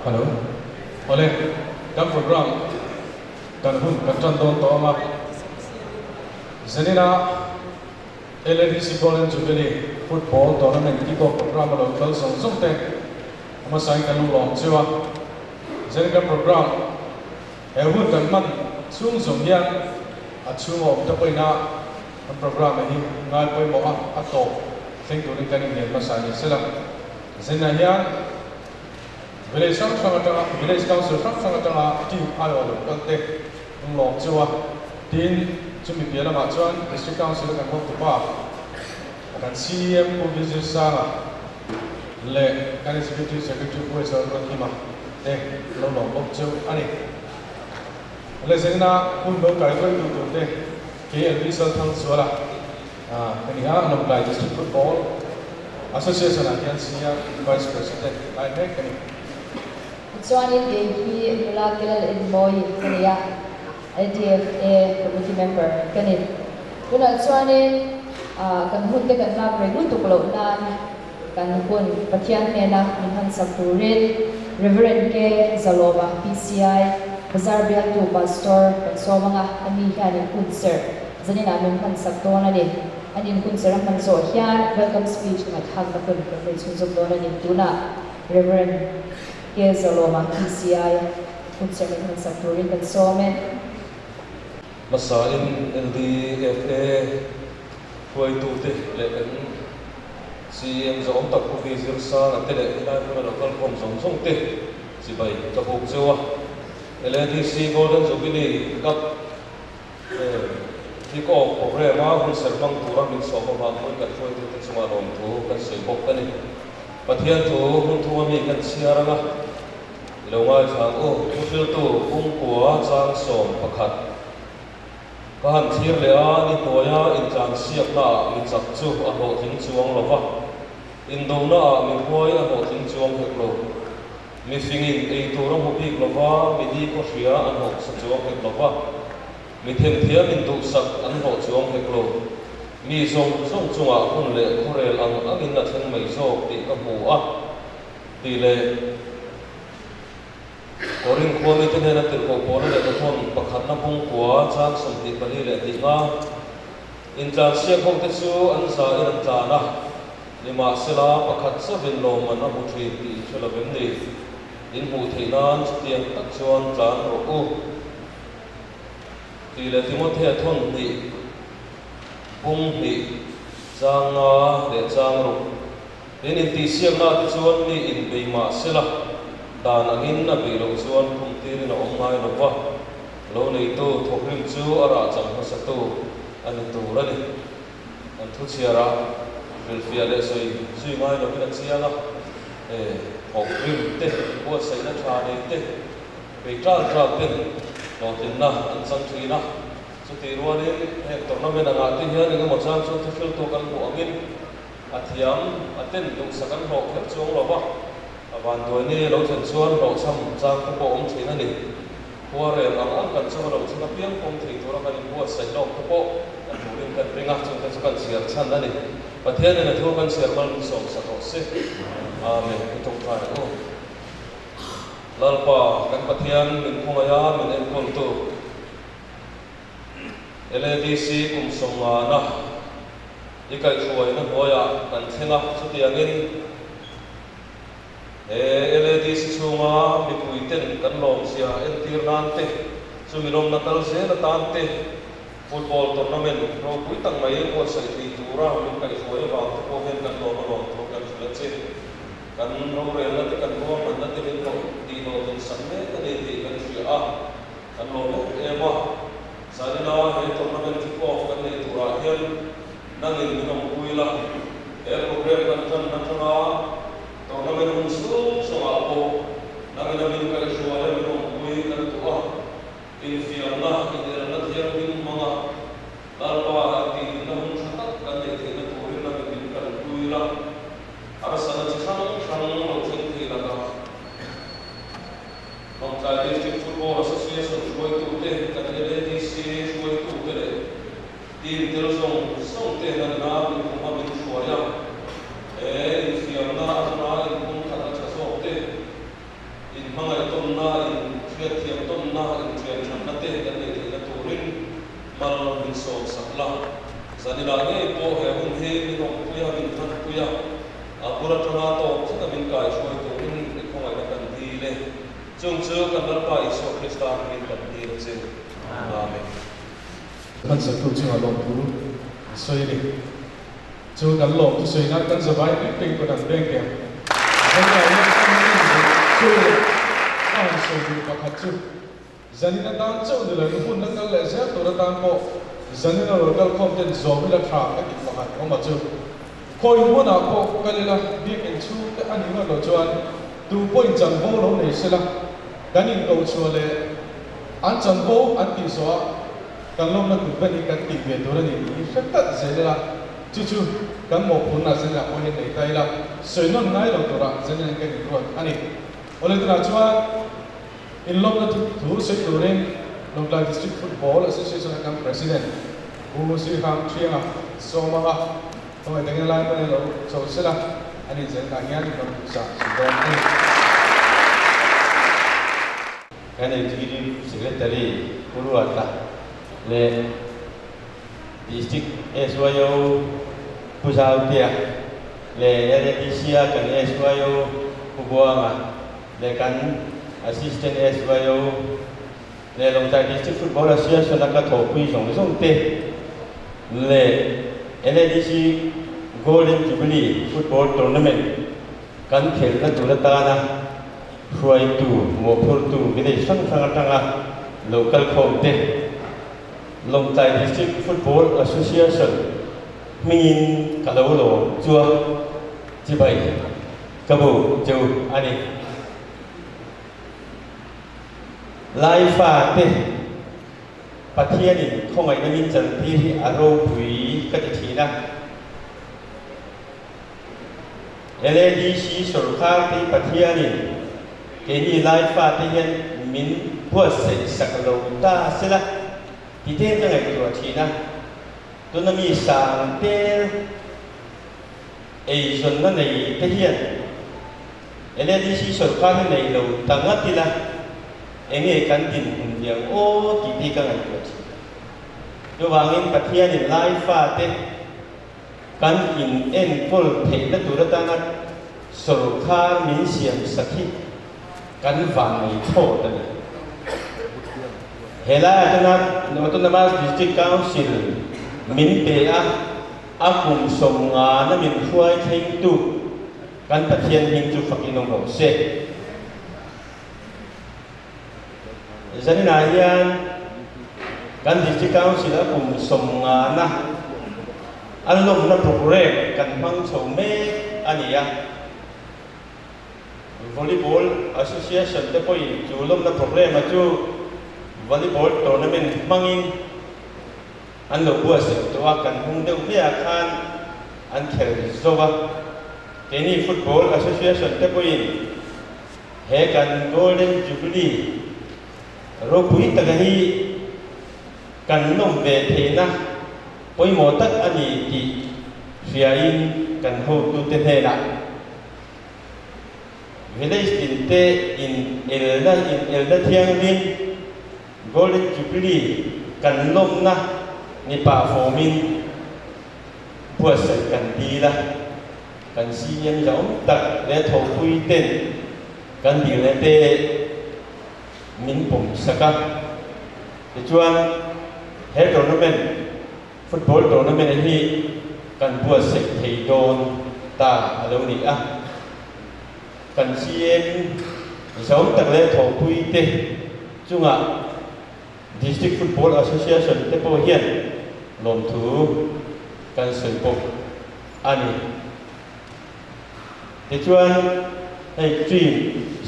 Hello. Awle, kan program kan hun kan tan dawn tawh ang a. Zanina LADC Golden Jubilee Football Tournament kick-off program a lo kal zawng zawng te a hmasain kan lo lawm cheu a. Zanin kan program he hun kan hman chhung zawng hian a chhung a awm te pawhin a kan program hi ngai pawimawh a, a tawp thleng turin kan inngel hmasa ni sela. Zaninah hian Village hrang hrang atanga Village Council hrang hrang atanga team aiawh lo kal te an lawm cheu a, tin chumi piah lamah chuan District Council a kan hotupa kan CEM Pu Vijay Sanga leh kan Executive Secretary Pu Ezra Ruathima te lo lawm bawk cheu a ni. Le zengna hun lo kai ruai tu tur te KLB Salthangzuala ka ni a, Lawngtlai District Football Association ah hian Senior Vice President lai mek ka ni. Tichuanin kei hi nula Kelal Enmawi ka ni a, LDFA Committee Member ka ni. Tunah chuanin kan hun te kan lak rei lutuk loh nan kan hun Pathian hnena min hmansak turin Reverend K. Zalawma, PCI, Bazar Bialtu Pastor kan sawm ang a, ani hianin hun serh Zaninah min hmansak dawn a ni. An inhun ser a hman zawh hian welcome speech ngaihthlakna hun kan nei chhunzawm dawn a ni. Tunah Rev. K. Zalawma, PCI, hun ser min hmansak turin kan sawm e. Hmasain LDFA hruaitute leh kan CEM zawm tak Pu Vi Zirsanga te leh helai hmuna lo kalkhawm zawng zawng te chibai ka buk cheu a. LADC Golden Jubilee Cup Kick off programme a hun ser hmang tura min sawm avang pawn kan hruaitute chungah lawmthu kan sawi bawk a ni. Pathian thu hun thunga mi kan chhiar anga i lo ngaithla ang u. Thuhriltu pumkua chang 11 ka han thlir leh a, ni hnuaia intlansiaknaah mi chak chu a hlawhtling chuang lo va, indonaah mi huai a hlawhtling chuang hek lo. Mi fingin ei tur a hmu bik lo va, mi ni khaw hria an hlawh sa chuang hek lo va, mi themthiam in duhsak an hlawh chuang hek lo. Mi zawng zawng chungah hun leh khawrel ang angin a thleng mai zawk tih ka hmu a, tih leh Korin khua mite hnena tirhkoh pawhna leh Pathawn pakhatna pungkua chang 24 leh 5 Intlansiak hote chu an zain an tlan a. Nimahsela, pakhat chauhin lawmman a hmu thin tih in hre lo vem ni? In hmuh theih nan chutiang tak chuan tlan rawh u. Tih leh Timothea thawn hnih, pum hnih, chang nga leh chang ruk. In intihsiakna te chuan mi inbei mahsela, dan angin a beih loh chuan khum tirin a awm ngai lo va, lo neitu thawkrim chu a rah chang hmasatu a ni tur a ni. Kan thu chhiar a, hrilhfiah leh sawi zui ngai lovin a chiang a, e, thawk rim te, buatsaihna tha nei te, bei ṭal ṭal ten hlawhtlinna an chang ṭhin a. Chutih rualin heng tournament angah te hian engemaw chang chuan thuhriltu kan hmuh angin a thiam a ten duhsak an hlawh kher chuang lo va, a vanduai ni lo thlen chuan hlawhchham chang te pawh awm ṭhin a ni. Khua rel ang ang kan chunga lo thleng apiang pawm thei tura kan inbuatsaih lawk te pawh a turin kan ring a, chungte chu kan chhiar chhan a ni. Pathianin a thu kan chhiar mal min sawmsak rawh se. Amen. I tawngtai ang u. Lalpa, kan Pathian min khawngaih a, min enkawltu LADC kum sawmngana i kaihhruaina hnuaiah kan thleng a, chutiangin, He LADC chhunga mipuiten kan lawmzia entir nan te, chumi lawmna kal zel atan te, football tournament ropui tak mai buatsaih thei tura min kaihhruai avang te pawh hian kan lawm a lawm thu kan hrilh a che. Kan rorelna te kan ruahmanna te min hlawh tih hlawhtlinsak mek a ni tih kan hria a, kan lawm em em a. Zanina he tournament kick off kan neih turah hian nangin min awmpui la, he program kan tan atanga Tournament hun chhung chhungah pawh nangin a min kaihhruai a min awmpui kan duh a, infiamna, inelna thianghlim hmanga Lalpa intihhlimna hun tha tak kan neih theihna turin nangin min kalpui la, harsatna chi hrang hrang lo thleng thei lakah Lawngtlai District Football Association hruaitute, kan LADC hruaitute leh Team tel zawng zawng te nangina min hmu a min hruai a, he infiamna atanga inpumkhatna tha zawk te inhmangaih. Mal min sawm sak la. Zaninah ngei pawh he hun hi min awmpui a, min hmanpui a, a bul atanga tawp thleng a min kaihruai turin i khawngaihna kan dil e. Chung chu kan Lalpa Isua Krista hmingin kan dil a che. Amen. Hmansaktu chungah lawmthu an sawi a ni. Chu kan lawmthu sawinak kan zavai vek peng pawn an veng teh ang. Zaninah hian kan en duh chu leh a han sawi duh pakhat chu Zanin atan chauh ni loin hun la kal leh zel tur atan pawh zanin a rawn kal khawm ten zawm ila tha ka tih pakhat awm a chu. Khawi hmunah pawh kal ila biakinn chhung te a nih ngawt loh chuan tu pawhin chanvo lo nei sela kan inko chhuah leh an chanvo an tih zawh ah kan lawmna kut ben hi kan tih ve tur a ni tih hi hre tlat zel ila chu chu kan mawhphurhna zaninah pawh hian nei ta ila sawi nawn ngai lo turah zanin kan inruat a ni. Awle tunah chuan. Inlawmna thu sawi turin Lawngtlai District Football Association a kan President Pu Srihang Thianga sawm anga khawngaih takin lai hman in lo chho sela a nih zel tah hian rawn duhsah si dawn a ni. Kan Executive Secretary Pu Ruata leh District SYO Pu Zautea leh LADC a kan SYO Pu Buanga leh kan Assistant SYO leh Lawngtlai District Football Association a ka thawhpui zawng zawng te leh LADC Golden Jubilee Football Tournament kan khelhna tur atana hruaitu, mawhphurtu village hrang hrang atanga lo kal khawm te Lawngtlai District Football Association hmingin ka lo lawm chuang chibai. Ka bu chu a ni. Laifa te Pathianin khawngaihna min chantir hi a ropui ka ti thin a. LADC sorkar te Pathianin keini Laifa te hian min buatsaih sak lo ta sela ti te ka ngaihtuah thin a. Tuna mi sang tel. Eizawnna nei te hian LADC sorkar hi nei lo ta ngat ila enge kan dinhmun diang aw tih te hi ka ngaihtuah thin. Chuvangin Pathianin Laifa te kan in enkawl theihna tur atana sorkar min siam sak hi kan vannei thlawt a ni. Helai atana Autonomous District Council min pe a. A kum sawmngana min hruai thlengtu kan Pathian hming chu fakin awm rawh se. Zaninah hian kan District Council a kum sawmngana a lawmna programme kan hmang chho mek a ni a. Volleyball Association te pawhin chu lawmna programme-a chu Volleyball Tournament hmangin An lo buatsaih tawh a, kan hung deuh hliah khan an khel zo a. Keini Football Association te pawhin he kan Golden Jubilee ropui taka hi kan lawm ve theihna pawimawh tak a ni tih hriain kan hotute hnenah Village tinte in elna in elna thianghlim Golden Jubilee kan lawmna ni pah fawmin buatsaih kan dil a, kan CM zahawm tak leh thawhpui ten kan dilna te min pawm sak a. Tichuan he tournament, football tournament hi kan buatsaih thei dawn ta a lo ni a. Kan CM zahawm tak leh thawhpui te chungah District Football Association te pawh hian lawmthu kan sawi bawk a ni. Tichuan hei team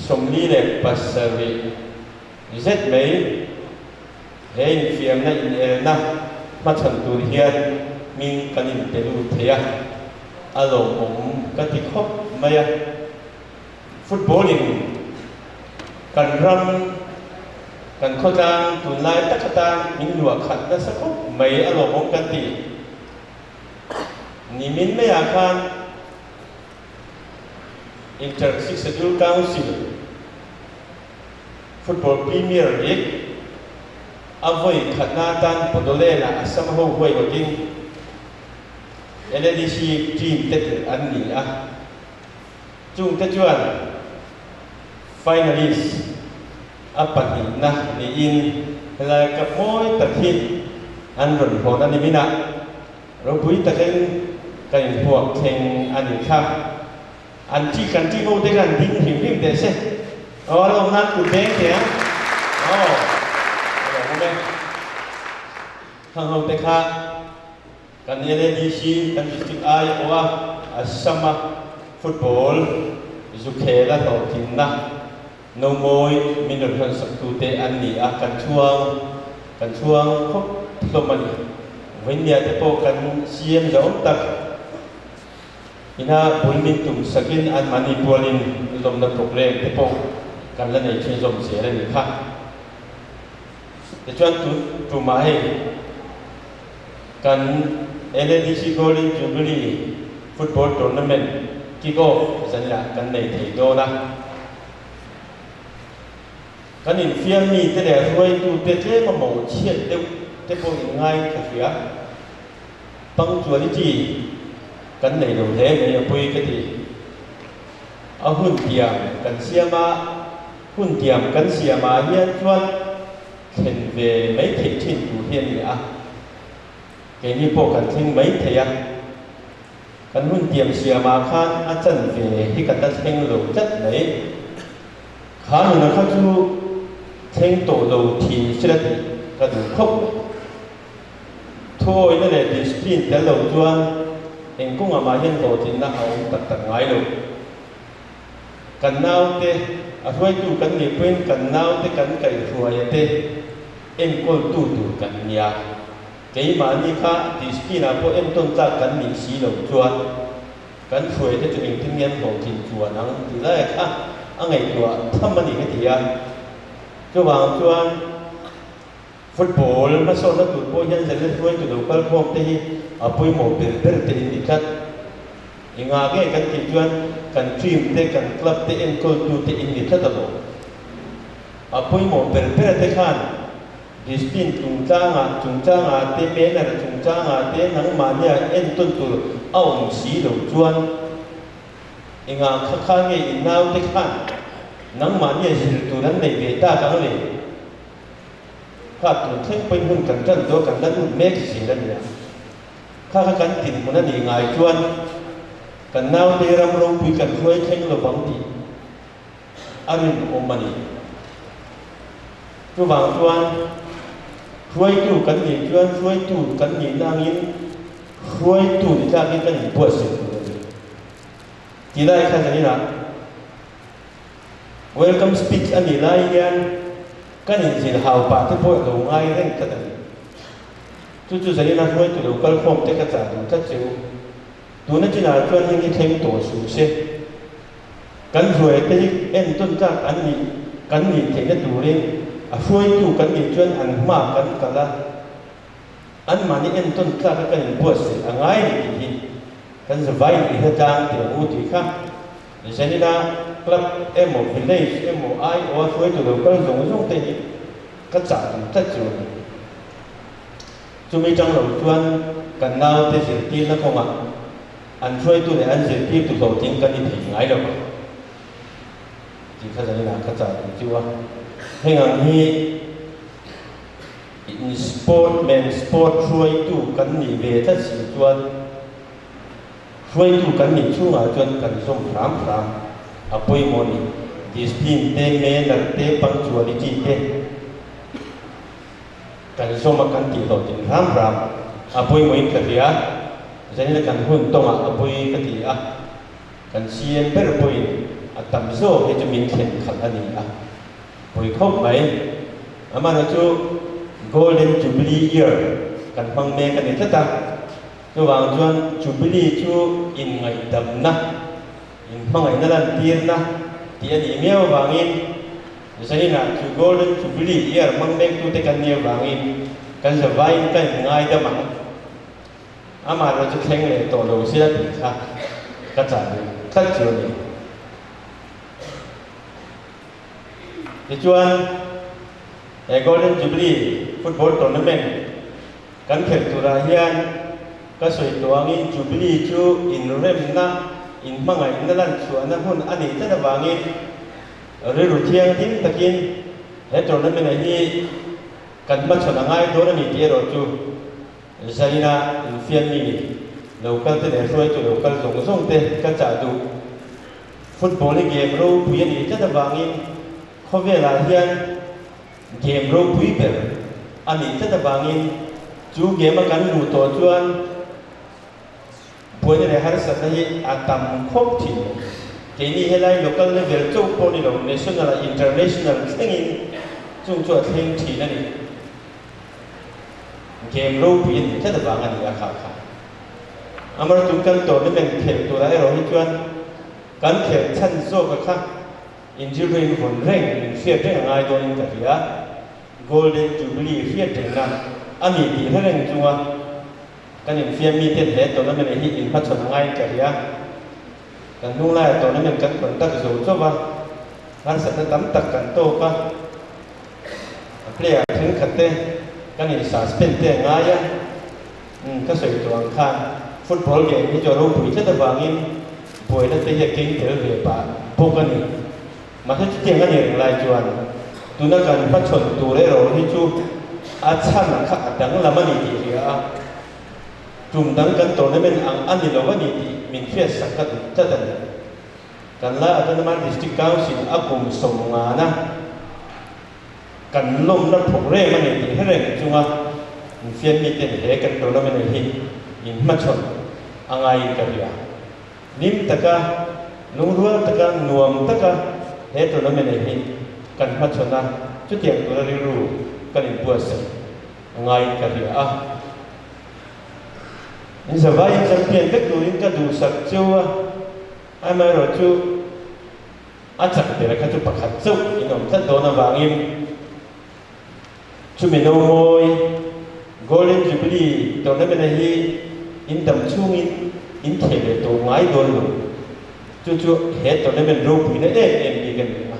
47 zet mai he infiamna inelna hmachhan tur hian hming kan inpe lut thei a, a lawmawm ka ti khawp mai a. Football in kan ram, kan khawtlang tunlai tak atan min luah khat nasa khawp mai a lawmawm kan ti. Nimin maiah khan Inter Six Schedule Council Football Premier League. A vawi khatna atan Bodoland-ah Assam ho huaihawtin LADC team te tirh an ni a, chungte chuan finalist a pahnihna niin helai cup mawi tak hi an rawn hlawn a ni minah ropui takin kan inhmuak thleng a ni kha. An thi kan thi ho te khan ding hrim hrim teh se. Aw a lawm nan kut beng teh ang. Aw a lawmawm e. Khang ho te kha kan LADC kan district ai awh a Assam a football zukhel a hlawhtlinna no mawi min rawn hman sak tu te an ni a kan chhuang kan chhuang khawp hlawm a ni. Vawinia te pawh kan CM zahawm tak Ina bul min tum sakin anmahni pualin lawmna program te pawh kan la nei chhunzawm zel a nih kha. Tichuan tun tumah hei kan LADC Golden Jubilee Football Tournament kick off zanah kan nei thei dawn a. Kan infiam mite leh hruaitute tlema mawhchhiat deuh te pawh inngai ka hria. Punctuality kan nei lo hle mai a pawi ka ti. A hun tiam kan siam a, hun tiam kan siam ah hian chuan thlen ve mai theih thin tur hi a ni a, keini pawh kan thleng mai thei a, kan hun tiam siam ah khan a chan ve hi kan la thleng lo tlat mai. Kha nuna kha chu thleng tawh lo thin sela tih ka duh khawp mai. Thuawihna leh discipline tel lo chuan eng kawngah mah hian hlawhtlinna a awm tak tak ngai lo. Kan naute, a hruaitu kan nih pawhin kan naute kan kaihhruaia te enkawltu tur kan nia. Keimahni kha discipline-ah pawh entawn tlak kan nih si lo chuan kan hruaite chu engtin nge an hlawhtlin chuan ang tih lai kha a ngaihtuah tham a ni ka ti a. Chuvang chuan. Football hmasawnna tur pawh hian zirna hruaitu lo kalkhawm te hi a pawimawh ber ber te in ni tlat. Engah nge kan tih chuan kan team te kan club te enkawltu te in ni tlat alawm. A pawimawh ber ber te khan discipline chungchangah chungchangah te manner chungchangah te nangmahnia entawn tur a awm si lo chuan engah kha khan nge in naute khan nangmahnia zir tur an nei ve tak ang le? Kha tun thleng pawhin hun kan tan dawn kan la lut mek zel a nia. Kha kha kan dinhmun a nih ngai chuan kan naute ram ropui kan hruai thleng lovang tih a rinawm a ni. Chuvang chuan hruaitu kan nih chuan hruaitu kan nihna angin hruaitu ni tlakin kan inbuatsaih tur a ni. Tilai kha zaninah Welcome speech a nih lai hian kan inzir hau pah te pawh lo ngai reng tlat a ni. Chu chu zanin a hruaitu lo kal khawm te ka chah duh tlat che u. Tuna chinah chuan heng hi thleng tawh suh se. Kan hruai te hi entawn tlak an nih kan nih theihna turin a hruaitu kan nih chuan an hma kan kal a, anmahni entawn tlak a kan inbuatsaih a ngai ni tih hi kan zavai nih hi a tlang teh ang u tih kha Zanina club emaw village emaw aiawha hruaitu lo kal zawng zawng te hi ka chah duh tlat chu a ni. Chumi tang lo chuan kan naute zirtirna kawngah an hruaitu leh an zirtirtu hlawhtling kan ni thei ngai lo ang tih kha Zanina ka chah duh chu a. Heng ang hi in sport men sport hruaitu kan nih ve tlat si chuan Hruaitu kan nih chhungah chuan kan zawm hram hram a pawimawh ni. Discipline te, manner te, punctuality te kan zawm a kan tih hlawhtlin hram hram a pawimawhin ka hria. Zanina kan hun tawngah a pawi ka ti a, kan CM ber pawhin a tam zawk hi chu min thlen khalh a ni a, pawi khawp mai. Amaherawhchu Golden Jubilee Year kan hmang mek a ni tlat a. Chuvang chuan Jubilee chu inngaihdamna, inhmangaihna lantirna tih a nih miau avangin Zaninah chu Golden Jubilee year hmang mektute kan nih avangin kan zavaiin kan inngaidam ang. Amaherawh chu thleng leh tawh lo sela tih kha ka chah duh tlat chu a ni. Tichuan. He Golden Jubilee Football Tournament kan khelh turah hian ka sawi tawh angin Jubilee chu inremna, inhmangaihna lanchhuahna hmun a nih tlat avangin rilru thianghlim takin he tournament hi kan hmachhawn a ngai dawn a ni tih erawh chu Zaina infiammi lo kal te leh hruaitu lo kal zawng zawng te ka chah duh. Football hi game ropui a nih tlat avangin Khawvelah hian game ropui ber a nih tlat avangin chu game a kan luh tawh chuan buaina leh harsatna hi a tam khawp thin. Keini helai local level chauh pawh ni lo, national ah international thlengin chung chu a thleng thin a ni. Game ropui a nih tlat avang a ni a kha kha. Amaherawhchu kan tournament khelh turah erawh hi chuan kan khelh chhan zawk a kha. Inzirtu in vawn reng, in hriat reng a ngai dawnin ka hria. Golden Jubilee hriat rengna a ni tih hre reng chunga kan infiam miten he tournament hi inhmachhawn a ngaiin ka hria. Kan hnung laiah tournament kan conduct zo chauh a, harsatna tam tak kan tawk a, a player thenkhat te kan in suspend te a ngai a, umm ka sawi tawh ang khan football game hi chu a ropui tlat avangin buaina te hi a keng tel ve pah bawk a ni. Mahse chutiang a ni reng lai chuan tuna kan hmachhawn tur erawh hi chu a chhan kha a danglam a ni tih hria a, tum dang kan tournament ang a ni lo a ni tih min hriatsak ka duh tlat a ni. Kan lai Autonomous District Council a kum sawmngana kan lawmna program a ni tih hre reng chunga infiam miten he kan tournament hi inhmachhawn a ngaiin ka hria. Hlim taka, lungrual taka, nuam taka he tournament hi kan hmachhawn a, chutiang tura rilru kan inbuatsaih a ngaiin ka hria a. In zavaiin champion vek turin ka duhsak cheu a, amaherawhchu a chak ber kha chu pakhat chauh in awm tlat dawn avangin chumi no mawi Golden Jubilee tournament hi in dam chhungin in theh leh tawh ngai dawn lo. Chu chu he tournament ropuina em em bik a ni a.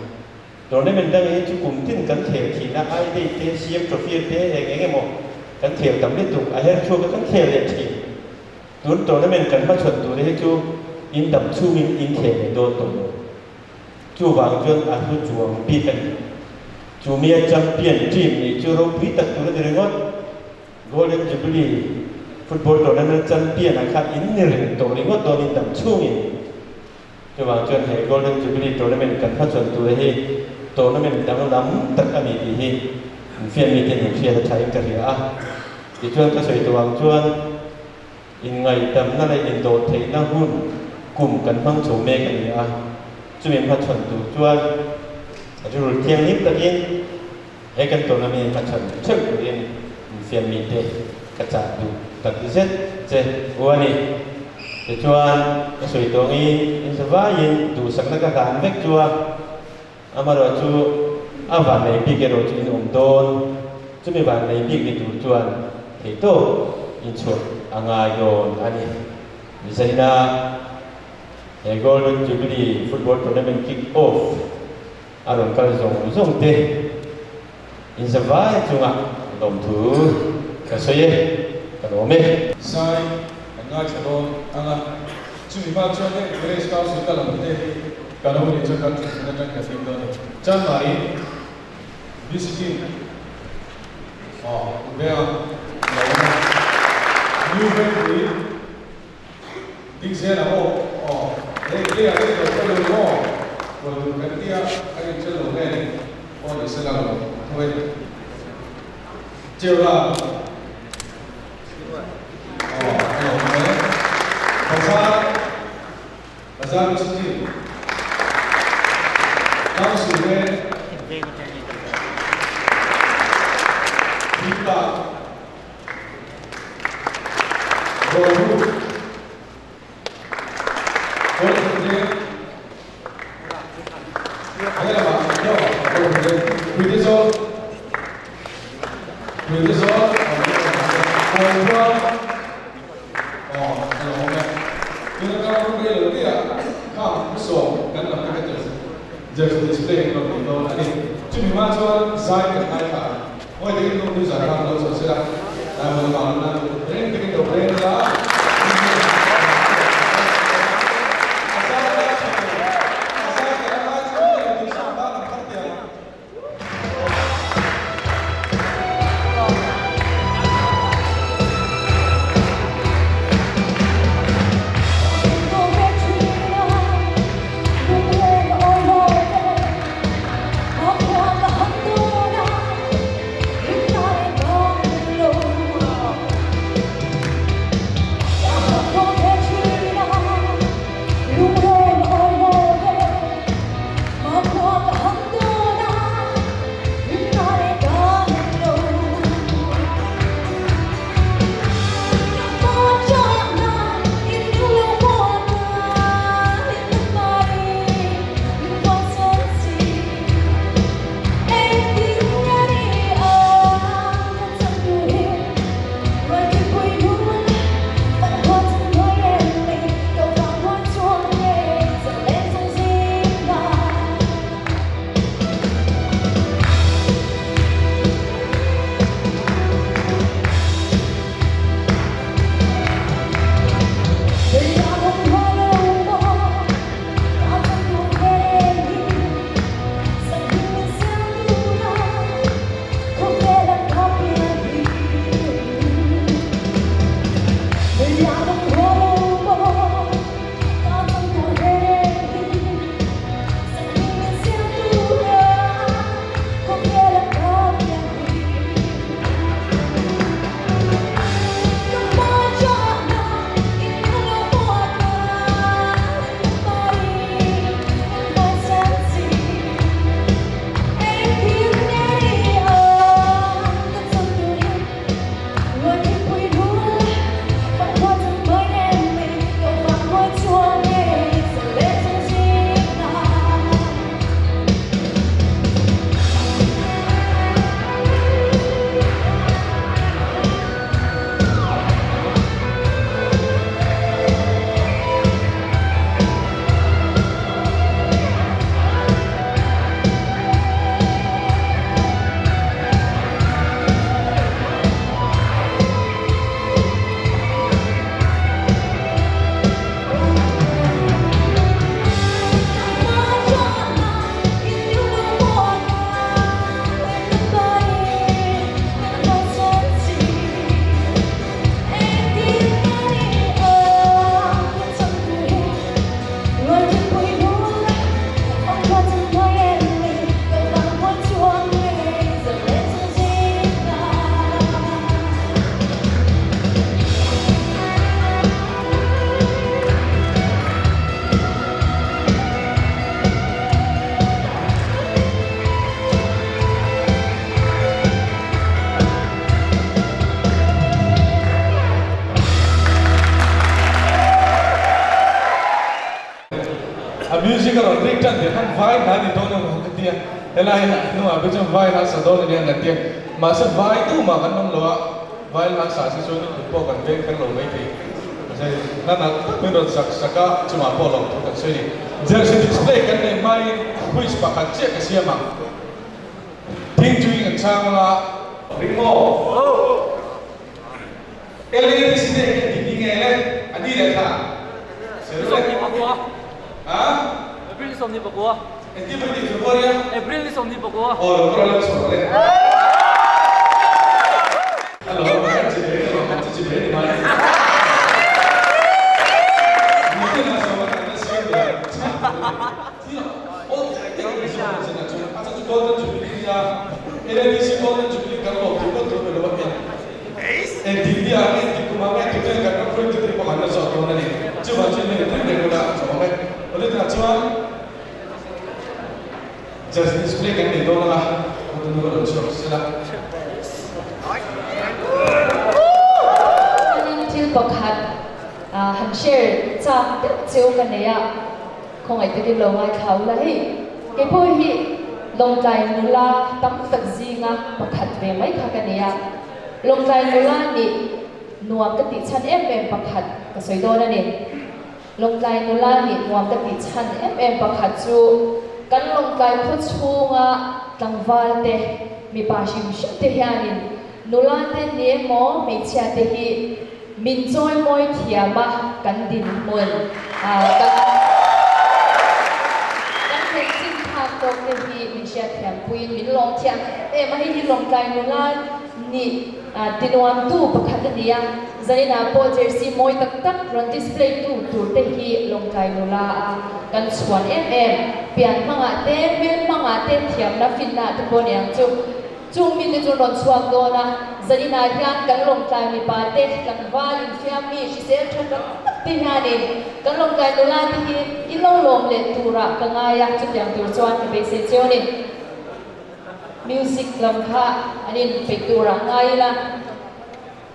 Tournament dang hi chu kum tin kan khel thin a, I Day te, CM Trophy te eng eng emaw kan khel tam lutuk a her chhuak a kan khel leh thin. Tun tournament kan hmachhawn tur hi chu in dam chhungin in khel leh dawn tawh lo. Chuvang chuan a hlu chuang bik a ni. Chu mia champion team nih chu ropui tak tur a ni ringawt. Golden Jubilee football tournament champion ah kha in ni reng tawh ringawt dawn in dam chhungin. Chuvang chuan he Golden Jubilee tournament kan hmachhawn tur hi tournament danglam tak a ni tih hi infiam mite in hriat a thain ka hria a. Tichuan ka sawi tawh ang chuan inngaihtamna leh indawhtheihna hun kum kan hmang chho mek a ni a. Chumi hmachhawn tur chuan rilru thianghlim takin he kan tournament hmachhawn theuh turin infiam mite ka chah duh tak zet che u a ni. Tichuan ka sawi tawngin inzavaiin duhsakna ka hlan vek chu a. Amaherawh chu a vannei bik erawh chu in awm dawn, chumi vannei bik ni tur chuan theihtawp inchhuah a ngai dawn a ni. Mizaina he Golden Jubilee Football Tournament Kick Off a rawn kal zawng zawng te inzavai chunga lawmthu ka sawi e, ka lawm e. Sai kan ngaithla dawn ang a, chumi hma chuan heng Village Council ka lam te hi Ka lo nih chuan kan thutna atang ka hlim dawn a ni. Chanmari visiting aw Uvea lo awm a. New Vengpui ding zel ang aw aw hei player te lo kal lo maw kual tur kan tia kan inchel lo nge ni aw ni se la lo tho e Cheu la aw a lo awm e Bazar Bazar Visiting Council te Thingtah Rawlruk Kawlthum te Helamah Kawlthum te Puitezawl Puitezawl Kawlkhual Aw, ka lo awm e. Tuna kar hun rei lo tih ah khang hmasawm kan lam te kha chu jersey display an rawn nei dawn a ni. Chumi hma chuan zai kan ngaithla ang. Mawi takin nu nu zan khan lo chho sela, tlai mawi vang nan reng takin lo reng ila. A music a rawn rik tan tih khan vai hla ni dawn emaw ka tia, helai hnungah pawh chuan vai hla sa dawn ania an tia, mahse vai tumah kan awm lo a, vai hla sa si chuan kut pawh kan veng kher lo maithei. Mahse hla nalh tak min rawn sak sak a, chungah pawh lawm thu kan sawi a ni. Jersey display kan neih hmain quiz pakhat chiah ka siam ang. Thing chuin kan chhang anga. Ring maw? LADC te hian engtin nge le a ni leh thla? Ni 24. Ha? April ni 24. Engtin mai tih February a? April ni 24. Aw lo kawr a lo chhuak le. Hello, kan chi ve ka lo chi ve ni mai. Ni te na so kan na siam ya. Ti o te ni so na chen na chu a chu golden jubilee ya. LADC golden jubilee kan lo tu ko tu lo ba Engtik ni ah nge, engtik kum ah nge tute kan ram hruaitu te pawh an la zawh dawn a ni. Chuvang chuan hei tui reng ula a chawm e. Awle chuan Judge display kan nei dawn anga hotunu a rawn chhuak sela. Chuanin thil pakhat han share chak deuh cheu ka nei a, khawngaih takin lo ngaithla ula hei keipawh hi Lawngtlai nula tam tak zinga pakhat ve mai kha ka nei a. Lawngtlai nula nih nuam ka tih chhan em em pakhat ka sawi dawn a ni. Lawngtlai nula nih nuam ka tih chhan em em pakhat chu kan Lawngtlai khaw chhunga tlangval te, Mipa hrim hrim te hianin nula te ni emaw hmeichhia te hi min chawimawi thiam a kan dinhmun kan kan thlen chin phak tawk te hi min hriatthiam puiin min lawm thiam em em a, hei hi Lawngtlai nula nih tinuamtu pakhat a ni a, zaninah pawh jersey mawi tak tak rawn display tu tur te hi Lawngtlai nula a kan chhuan em em. Pian hmangah te, hmel hmangah te, thiamna finna te pawh ni ang chu. Chung mite chu rawn chhuak dawn a, zaninah hian kan Lawngtlai mipa te, tlangval, infiammi, hrisel tha tak tak te hianin kan Lawngtlai nula te hi i lo lawm leh turah ka ngai a, chutiang tur chuan ka beisei cheu a ni. Music lam kha an inpeih turah ngai ila,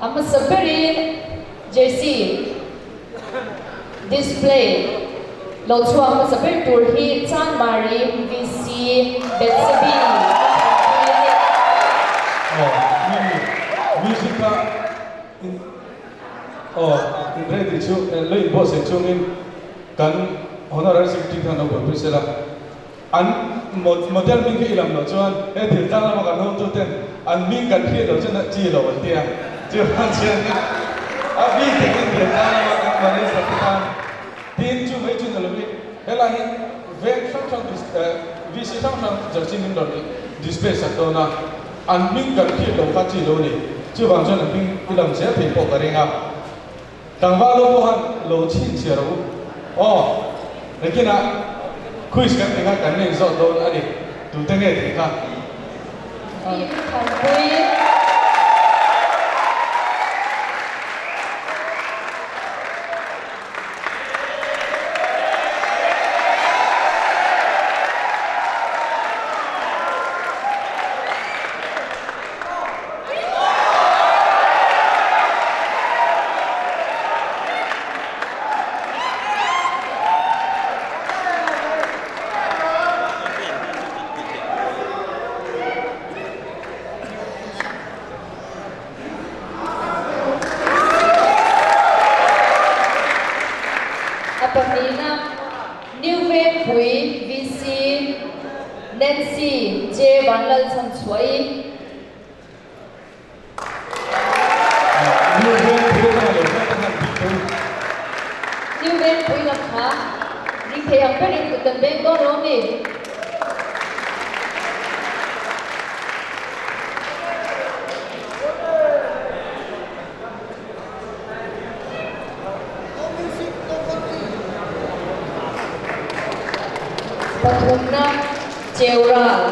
a hmasa berin jersey display lo chhuak hmasa ber tur hi Chanmari VC Betsebi a thawhpui a ni. Aw, music kha in aw in ready chu lo inbuatsaih chungin kan honorary secretary khan lo buaipui sela. An model hming khi i lam loh chuan he thil tlang lama kan hotu ten an hming kan hriat loh chuan chi lo an ti a, chuan chuanin a bik takin thil tlang lama kan manager te tan tin chu mai chu ni lovin helai hi veng hrang hrang VC hrang hrang jersey min rawn display sak dawn a, an hming kan hriat loh kha chi lo a ni, chuvang chuan an hming i lam zel thei pawh ka ring a. Tlangval ho pawh khan lo chhinchhiar a u. Aw, nakinah quiz kan ti kha kan la inzawt dawn a ni. Tute nge tih kha? Team Thanpui. A pahnihna, New Vengpui VC Nancy J. Vanlalchhanchhuahi. New Vengpui atanga lo kal te khan tih tur. New Vengpui lam kha ring thei ang berin kut kan veng dawn lo ni. Pathumna Cheural.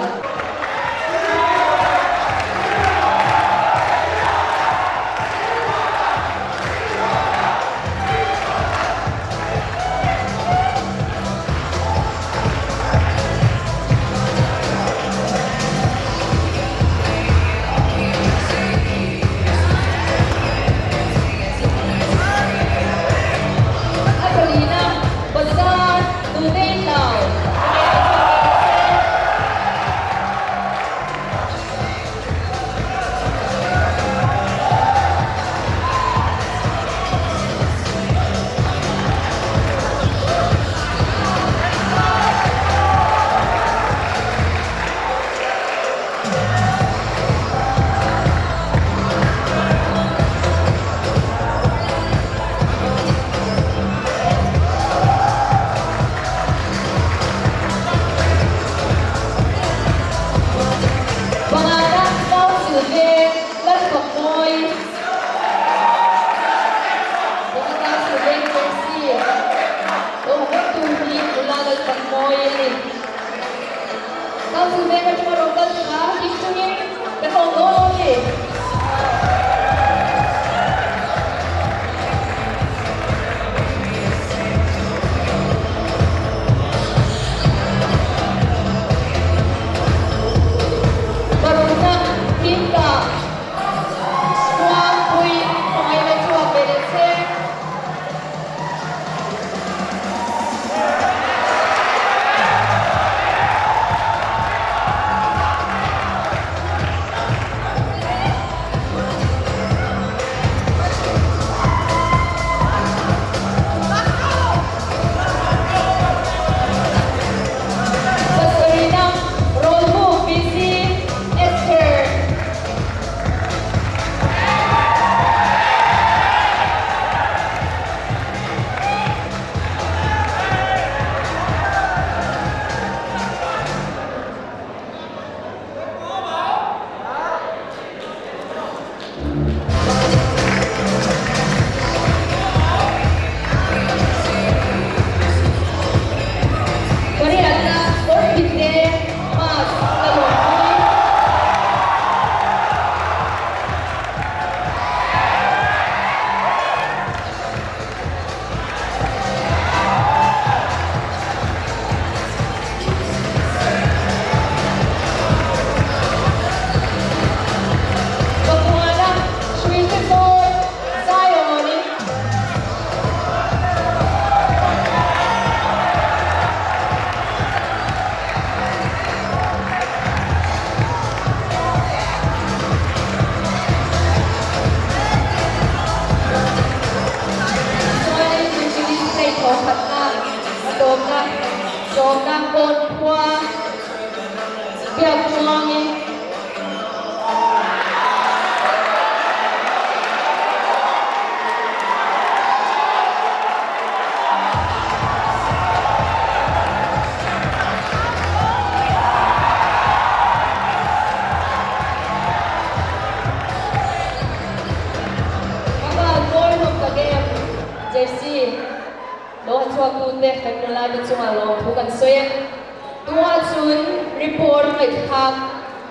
A palina Bazar Nunei Tlau nge a chhuak ve ta che. Pangana Council Veng Lalfakmawi Panga Council Veng Jersey lo ha vektu hi Nula Lalfakmawi a ni. Council Veng atanga rawn kal te kha hlim chungin kan awm dawn lo ni. Parukna team ka Muangpui khawngaihna chhuak ve leh che. khua Biaktluangi. Ka van mawi hlawm tak em? Jersey lo ha chhuak tute kan nula te chungah lawmthu kan sawi e. Tunah chun report ngaihthlak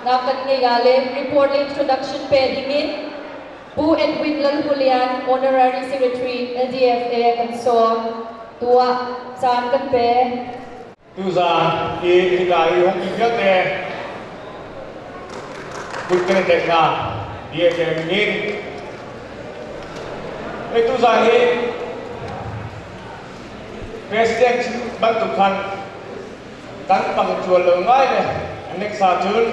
nak kan ngei a le report le introduction pe dingin Pu Edwin Lalhulian, Honorary Secretary, LDFA kan sawm. Tuah caan kan pe. Tuzaan i hika i hung ti vialte kut kan i tlaih hna DFM in. Hei tuzaan hi President bantuk khan kan pangcual lo ngai le annexa cun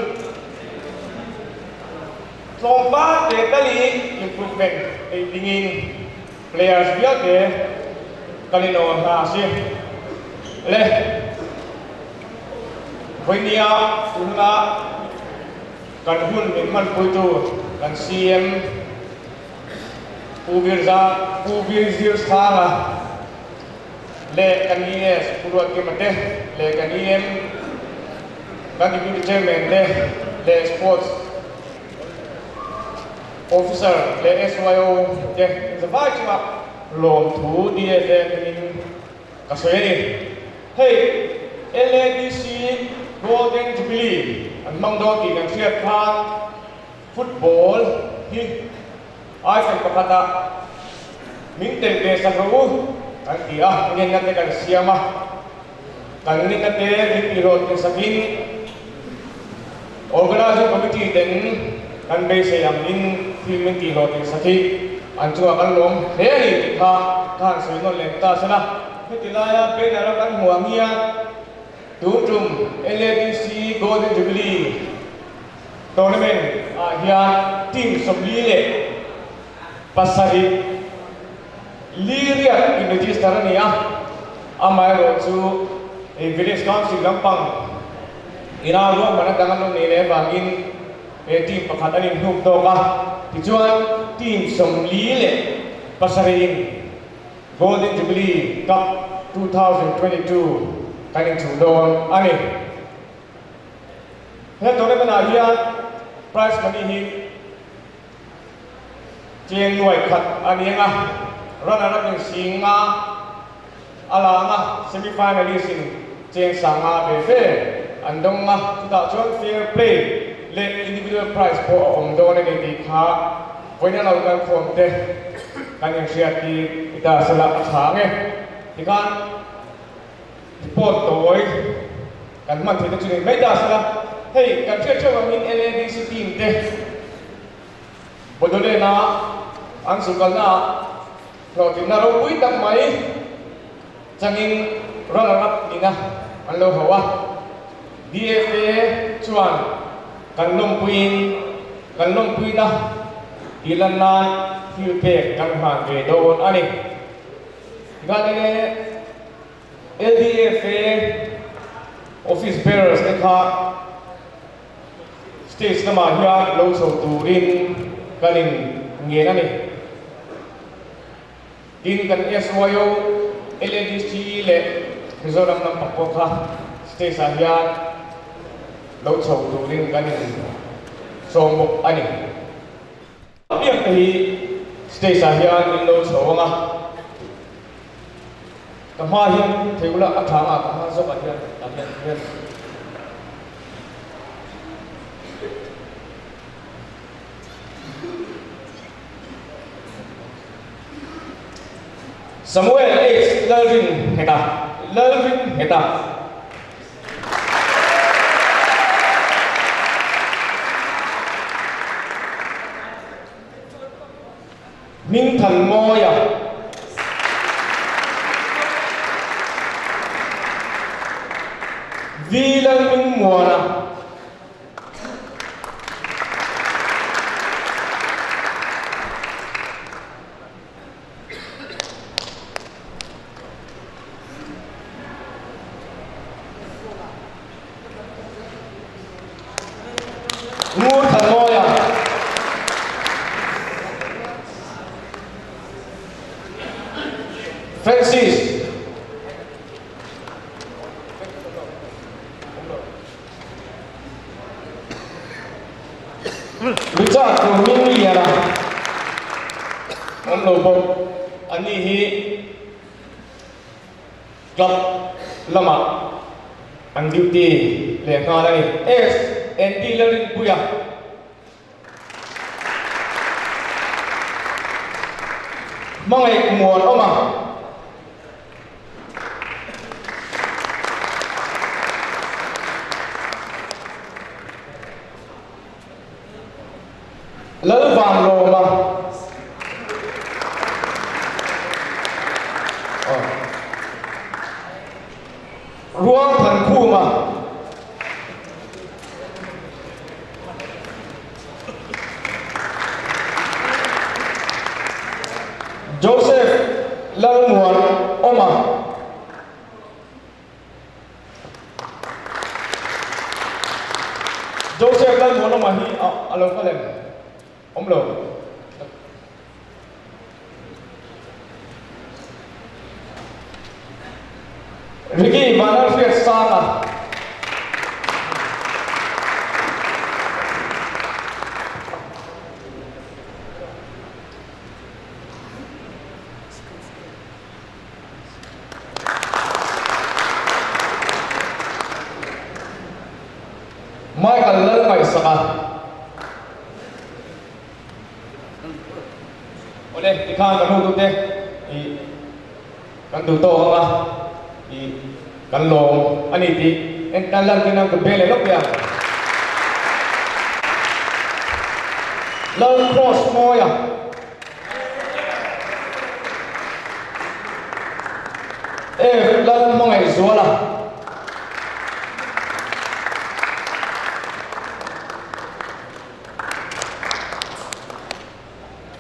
tlawmpal te tal i improvement ei dingin players vialte kan i nawl hna a si. Le voini ah tuhun ah kan hun min hmanpuitu kan CM Pu Virza Pu Virzir Sanga le kan ES Pu Ruat Kima te le kan EM kan Deputy Chairman te le Sports Officer le SYO te zavai chungah lawmthu DFA hmingin ka sawi a ni. Hei LADC Golden Jubilee an hmang dawn tih kan hriat khan football hi item pakhatah min tel ve sak rawh u kan ti a, ngenna te kan siam a, kan ngenna te min tihhlawh tir sakin Organizing Committee ten kan beisei angin thil min tihhlawh tir sak hi an chungah kan lawm hle a ni tih kha ka han sawi nawn lem ta sela. Heti laia banner a kan hmuh ang hian tun tum LADC Golden Jubilee Tournament ah hian team 47 li riat in register a ni a, amaherawhchu Village Council lampang ina ruahman atang an lo nei leh avangin he team pakhat an inhnuk tawk a, tichuan team 47 in Golden Jubilee Cup 2022 kan inchuh dawn a ni. He tournament ah hian prize money hi cheng nuai khat a ni ang a, runner up in 5000 a la ang a, semi finalist in cheng 5000 ve ve an dawng a, chutah chuan fair play leh individual prize pawh a awm dawn a ni tih kha vawiin a lo kal khawm te kan inhriat hi i ta sela a tha ang e. Tikhan report tawi kan hman theih te chu ni mai ta sela, hei kan hriat theuh angin LADC team te Bodoland-a an zukalnaah hlawhtlinna ropui tak mai changin runner up nihna an lo hauh a. DFA chuan kan lawmpuiin kan lawmpuina tih lan nan thil pek kan hlan ve dawn a ni. Tikhan LDFA office bearers te kha stage lamah hian lo chho turin kan in ngen a ni. Tin, kan SYO, LADC leh Mizoram lampang pawh kha stage ah hian lo chho turin kan in sawm bawk a ni. Piang te hi stage ah hian in lo chho ang a, ka hma hian thei ula a tha anga ka hma zawk ah hian ah hian hian Samuel H Lalrin Ngheta Lalrin Ngheta. Hmingthanmawia. V Lalhmingmuana. Francis. Richard Rohmingliana awm lo bawk. Ani hi club lamah an duty leh nghal a ni. S N T Lalrinpuia. Hmangaih muan awm a. Lalvan lawm a. Ruang Thankhum a. Joseph Lalmuan Awma. Joseph Lalmuan Awma hi a lo kal em? Awm lo. Ricky Vanlalhriat Sanga. Michael Lalngaihsaka. Awle, tikhan kan hotute i kan duh tawk ang a, i kan lawm a ni tih en tan lan tin ang kut beng leh lawk teh ang. Lal Cross Mawia. F Lal Hmangaihzuala.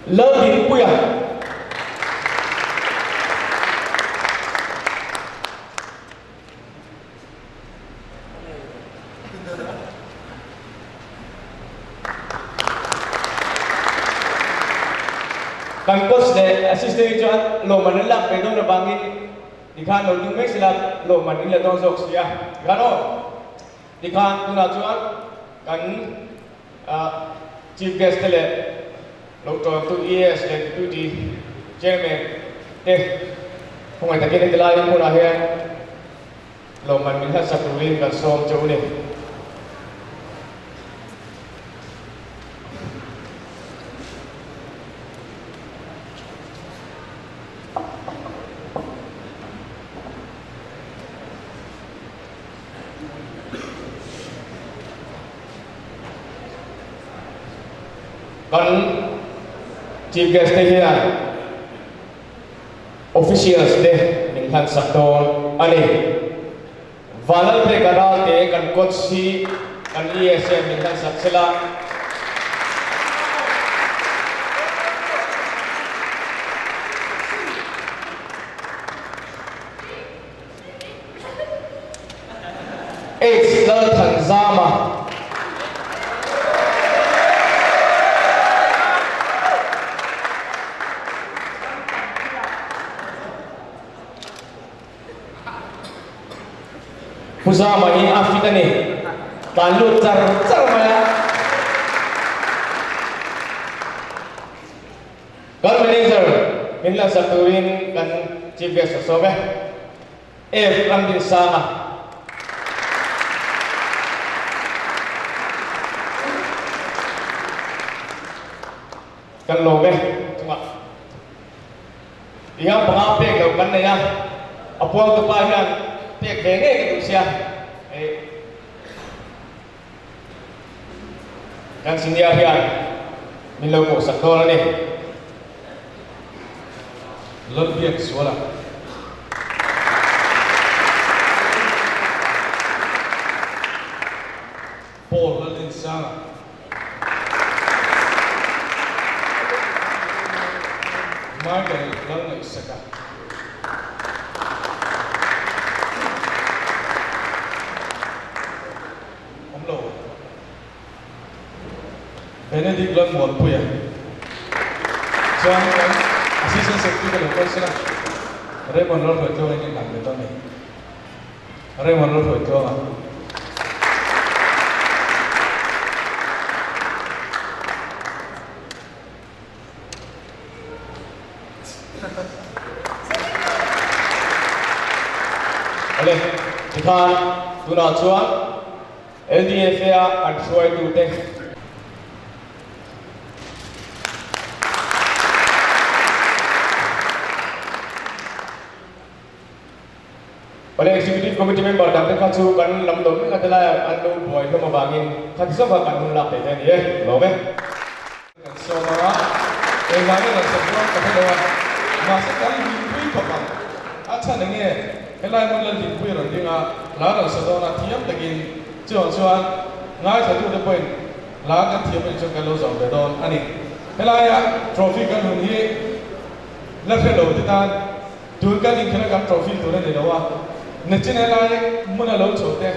Laldinpuia. Kan coach leh assistant hi chuan lawmman an lak ve dawn avangin tikhan lo tum mai sela lawmman in la dawn zawk si a. Tikhan aw. Tikhan tunah chuan kan Chief Guest te leh lo tawntu EAS leh Deputy Chairman te khawngaih takin heti lai hmunah hian lawmman min hlatsak turin kan sawm che u ni. Kan Chief Guest te hian Officials te min hlansak dawn a ni. Vanlalpeka Ralte kan coach hi kan ES hian min hlansak sela. H Lalthanzama. Pu Zama hi a fit a ni. Tlan lut char char mai a. Kan manager min lansak turin kan chief guest a sawm e. F Ramdinsanga. Kan lawm e chungah tihian panga pek lo kan nei a, a puangtu pa hian pek ve ngei ka duh sia. Kan senior hian min lo kawhsak dawn a ni. Lalbiak Zuala. Paul Laldinsanga. Michael Lalngaihsaka. Awm lo. Benedict Lalmuanpuia chuan kan Assistant Secretary ka lo kal sela. Raymond Lalhruaitluanga in inhlan ve dawn a ni. Raymond Lalhruaitluanga. Awle, tikhan tunah chuan LDFA a kan hruaitute. Awle, Executive Committee member dangte kha chu kan lam lo mek a ti laiah an lo buai hlawm avangin kha ti zawk a kan hun lak thei te a ni e, lawm e. Kan sawm ang a, engvang nge kan sawm dawn ka hre lo a, mahse kan hlimpui khawp ang. A chhan eng nge? Helai hmun la hlimpui rawn ding a, hla rawn sa dawn a, thiam takin chuvang chuan ngaithlatute pawhin hla kan thiam anih chuan kan lo zawm ve dawn a ni. Helaia trophy kan hun hi la hre lo te tan tun kan inkhela kan trophy tur a ni lo a, nachin helai hmuna lo chho te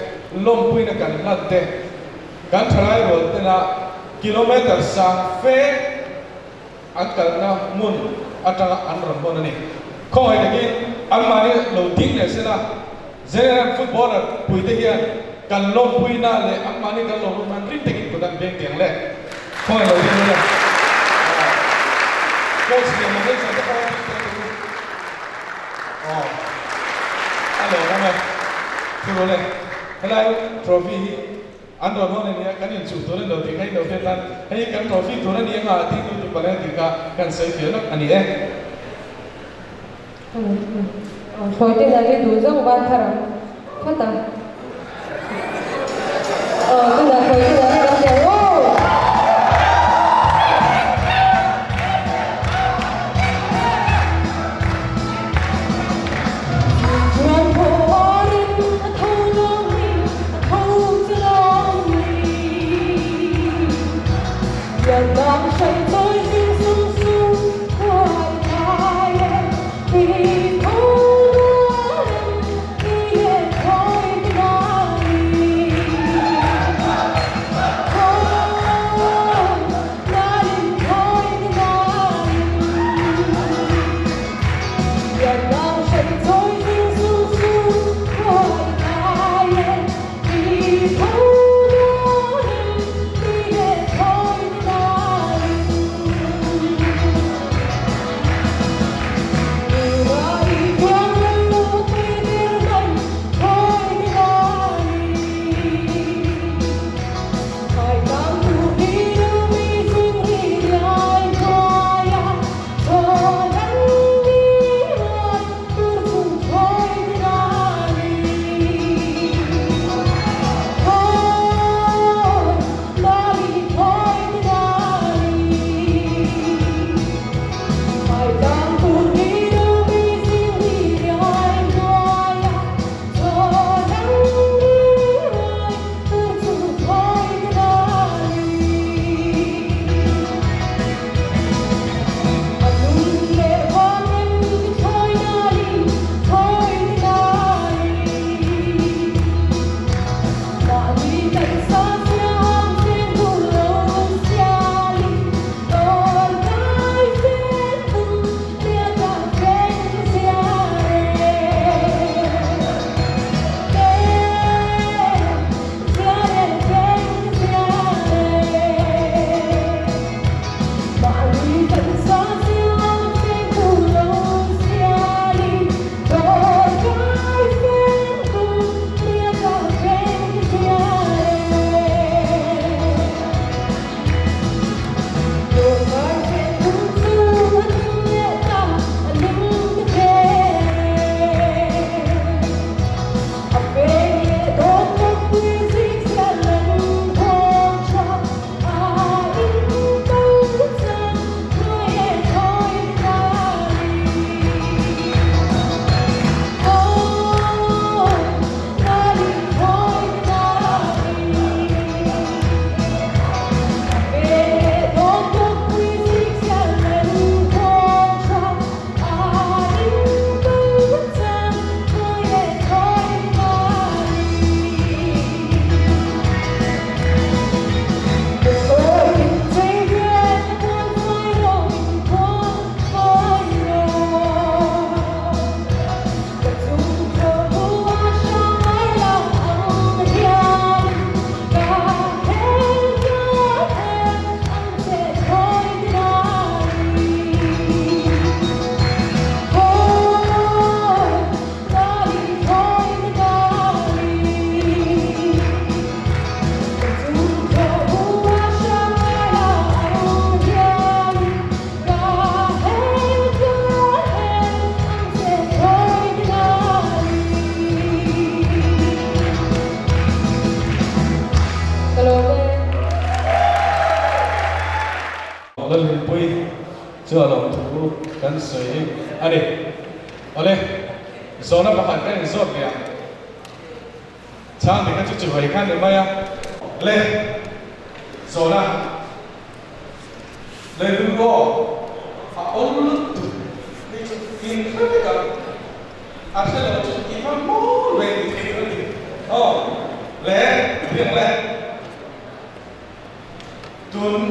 lawmpuina kan hlan te, Kan thalai rual tena kilometre sang fe an kalna hmun atanga an rawn hawn a ni. Khawngaih takin anmahni lo ding leh sela, General footballer puite hian kan lawmpuina leh anmahni kan lo lawm nan ring takin kut an beng tiang le. Khawngaih lo ding ula. Coach leh manager te pawh ding tel teh u. Aw, a lawmawm e. Thu le, helai trophy hi An rawn hawn a nia, kan inchuh tur a ni lo tih kha i lo hriat nan, hei hi kan trophy tur a ni anga a tih tu tu palen tih kha kan sawi fiah lawk a ni e. Thlawi te hian i duh zawng van thar ang phawt ang. Aw tunah thlawi te hian i kan ti ang aw. pui chu a lawmthu kan sawi a ni. Awle, zawhna pakhat kan inzawt leh ang. Chhang dikna chu chibai khan ni mai a. Le, zawhna le rilru aw a awm lutuk hi chu in hre vek ang. A hre lo chu i va mawl ve tih theih a ni. Aw, le, riang le. Tun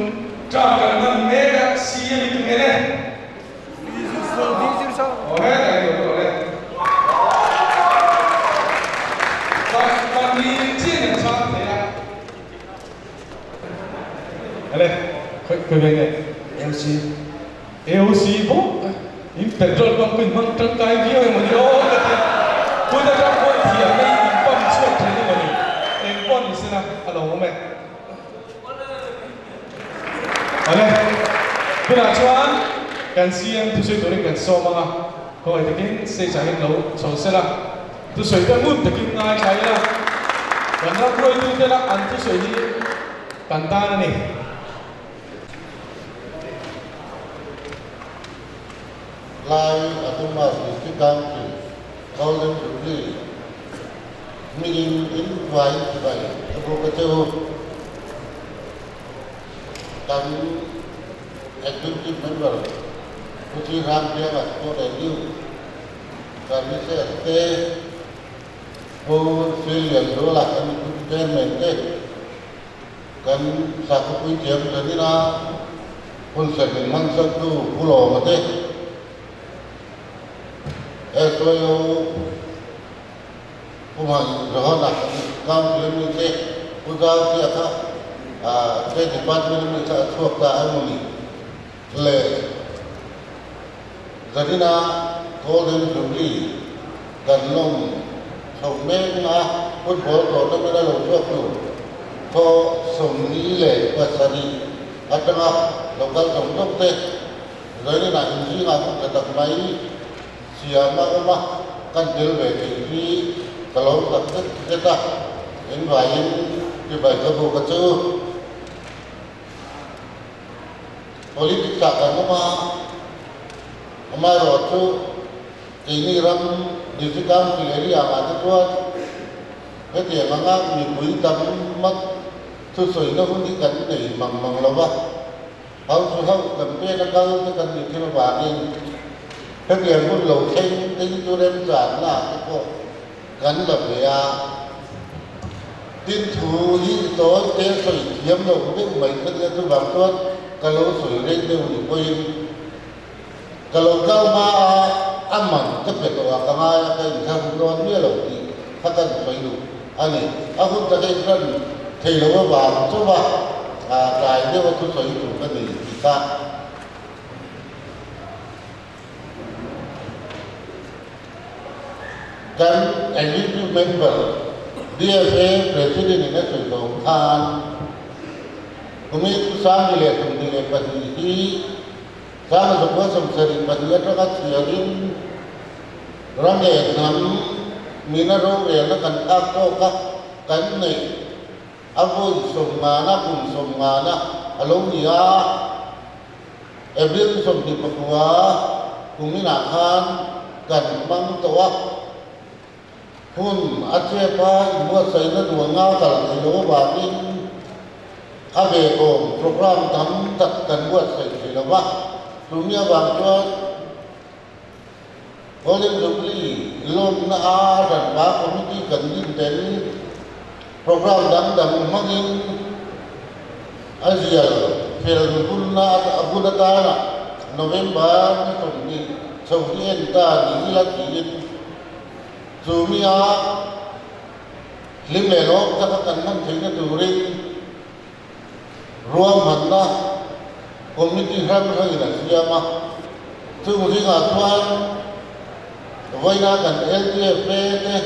term kan hman mek a, CM i tunge le? Aw he tak i lo le. Pahnih chiah in an chhang thei a. Ale, khawi khawi ve nge? AOC. AOC bawk in petrol pump in hmang tangkai viau emaw ni aw ka ti a. Tun atang pawh thiamna in in pump chhuak thin emaw ni? Eng pawh ni sela a lo awm e. Awle, tunah chuan kan CM thusawi turin kan sawm ang a, khawngaih takin stage ah hian lo chho sela, thusawi te ngun takin ngaithla ila, kan ram hruaitute lah an thusawi hi kan tan a ni. Lai Autonomous District Council Golden Jubilee hmingin in vai chibai a buk a che u. Kan Executive Member Pu Chi Ram Pianga Sport and Youth Services te, Pu Sri Lianzuala kan Deputy Chairman te, Kan sakhawpui thiam zanina hun serh min hman saktu Pu Lawma te, SYO Pu Hman Johana kan Council ami te, Pu Zautia kha State Department ami kha a chhuak ta emaw ni le zanina Golden Jubilee kan lawm chho mek na football tournament a lo chhuak tur khaw 47 atanga lo kal zawng zawng te zaninah inzingah hun tha tak mai siam a awm a, kan tel ve theih hi ka lo tak zet zet a, engvaiin chibai ka buk a chu. Politics ah kan awm a, amaherawhchu keini ram District Council area ah te chuan hetiang anga mipui tam mat thusawina hun hi kan nei mang mang lo va, house to house campaign a kal te kan nih thil avangin hetiang hun lo thleng te hi chu remchanna ah te pawh kan la ve a. Tin thu hi tawi te sawi thiam lo deuh mai kha nia chuvang chuan ka lo sawi rei deuh ni pawhin ka lo kal hma a a man ka pe tawh a ka ngai a ka inthar dawn miah lo tih kha kan sawi duh a ni. A hun taka inran thei lo avang chauha tlai deuh a thusawi tur ka nei tih kha. Kan Executive Member, DFA President in a sawi tawh khan kumin 2022 hi 1974 atanga chhiarin ram leh hnam mina rorelna kan thlak tawk a, kan neih a vawi sawmngana kum sawmngana a lo ni a. April 29 kuminah khan kan hmang tawh a, hun a chep a, inbuatsaihna duanga kal thei lo avangin a ve kawm programme tam tak kan buatsaih thei lo va, chumi avang chuan Golden Jubilee lawmna a hranpa committee kan din tel programme dang dang hmangin a zial fel hunna a hun atana November ni 20 chho hi en ta ni ila tiin chumia hlim leh lawm taka kan hman theihna turin Ruahmanna committee hrang hrangin a siam a, chung zingah chuan vawiina kan LDFA te,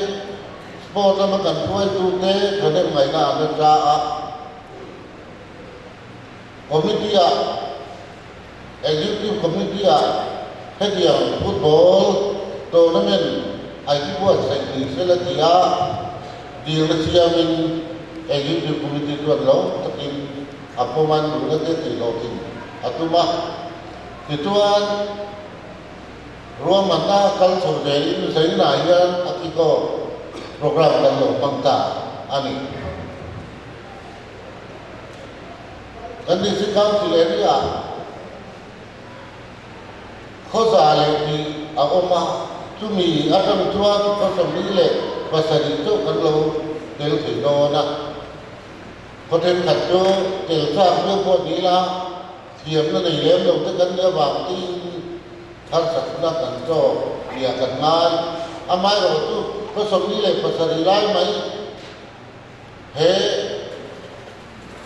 sport lama kan hruaitute thahnem ngaihna an la ta a. Committee-ah, Executive Committee-ah hetiang football tournament a inbuatsaih ni se la ti a, dilna siamin Executive Committee chuan lo takin a pawm a, nuna te tih hlawhtlin a tum a. Tichuan, ruahmanna kal chho zelin Zainah hian a kick off programme kan lo hmang ta a ni. Kan District Council area-ah khawza leh tih a awm a, chumi atang chuan khaw 47 chauh kan lo tel thei dawn a. Khaw thenkhat chu tel chak viau pawh ni ila thiamna nei lem lo te kan nih avang tiin harsatna kan tawk nia kan ngai. Amaherawhchu khaw 47 lai mai he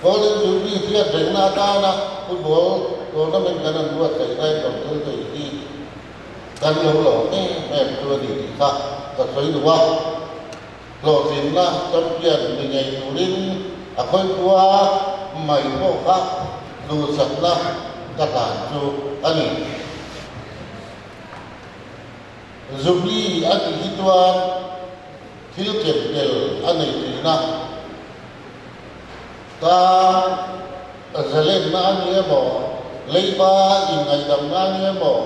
Golden Jubilee hriat rengna atana football tournament kan han buatsaih lai kan thil thei hi kan lo lawm em em chu a ni tih kha ka sawi duh a. Hlawhtlinna champion ni ngei turin a khawihkhua mai pawh kha duhsakna ka hlan chu a ni. Jubilee a tih hi chuan thil ken tel a nei tihna tan zalenna a ni emaw, leiba inngaihdamna a ni emaw,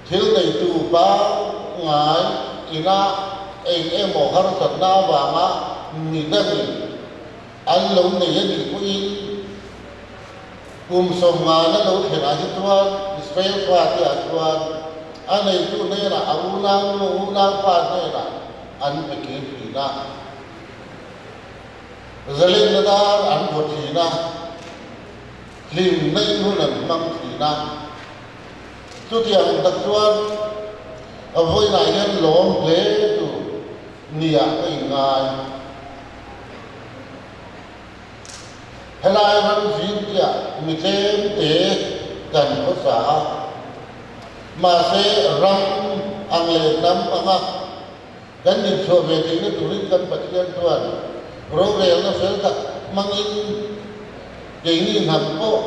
thil neitu pangngai ina eng emaw harsatna avanga mi dangin an lo nei a nih pawhin kum sawmngana lo thlenah hi chuan Israel fate ah chuan a neitu hnenah a unau nu unaupa hnenah an pe kir thin a. Zalenna dar an vaw thin a, hlimna in hun an hmang thin a. Chutiang tak chuan a vawiinah hian lawm hle tur niah ka inngai. Helai ram zingtiah mi tlemte kan khawsa a, mahse ram ang leh hnam anga kan inchhuah ve theihna turin kan Pathian chuan rorelna fel tak hmangin keini hnam pawh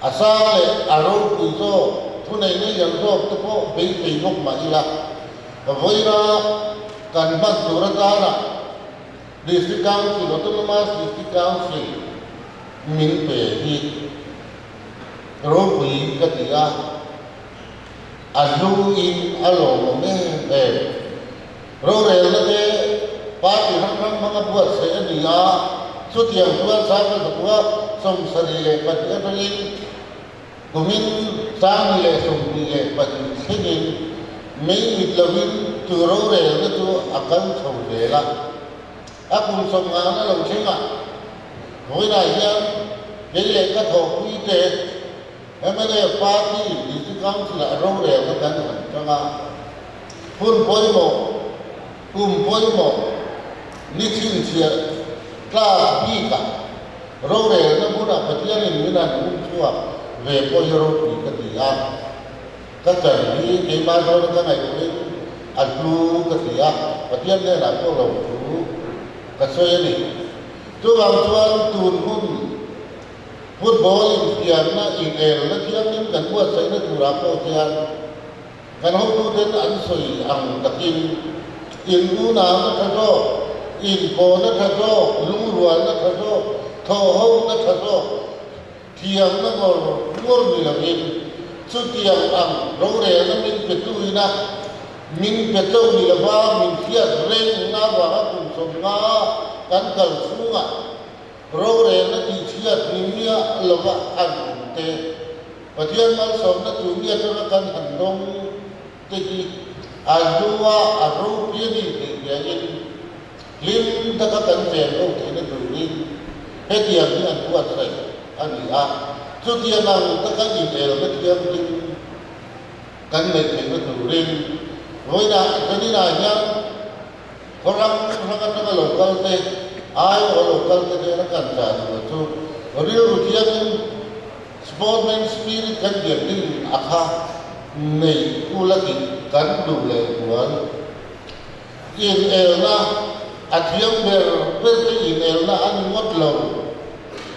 a sang leh a ropui zawk, thuneihna lian zawk te pawh beisei bawk mah ila, vawiina kan hman tur atana District Council, Autonomous District Council, min pe hi ropui ka ti a, a hluin a lawmawm em em. Rorelna te party hrang hrang hmanga buatsaih a ni a, chutiang chuan Sangha Zatua 72 atangin kumin 2022 thlengin mei mit lovin chu rorelna chu a kal chho zel a. A kum sawmngana lo thleng a, vawiinah hian kei leh ka thawhpui te mnf party District Council-ah rorelna kan han chang a. Hun pawimawh, kum pawimawh, ni chhinchhiah tlak bikah rorelna hmunah Pathianin min han hung chhuak ve pawh hi ropui ka ti a. Ka chan hi keimah zawna ka ngaihtuahin a hlu ka ti a, Pathian hnenah pawh lo thu ka sawi a ni. Chuvang chuan tun hun football infiamna inelna thianghlim kan buatsaihna turah pawh hian, Kan hotuten an sawi ang takin, in unauna tha zawk, inpawhna tha zawk, lungrualna tha zawk, thawhhona tha zawk, thiamna ngawr ngawr ni lovin, chutiang ang rorelna min petu ina min pe cho ni lova min hriat reng na avanga kum 50 kan kal chhungah rorelna tihchhiat ni miah lova an awm te. Pathian malsawmna chu mi atanga kan han dawng te hi a hlua a ropui a ni tih hriain hlim taka kan chen ho theihna turin hetiang hi an buatsaih a ni a. Chutiang ang taka inelna thianghlim kan neih theihna turin vawiinah zaninah hian khaw hrang hrang atanga lo kal te, aiawh lo kal te nena kan chah duh chu rilru thiangin Sportman spirit kan biak ding a kha nei ula tih kan duh leh zual. Inelna a thiam ber ber te inelna a ni ngawt lo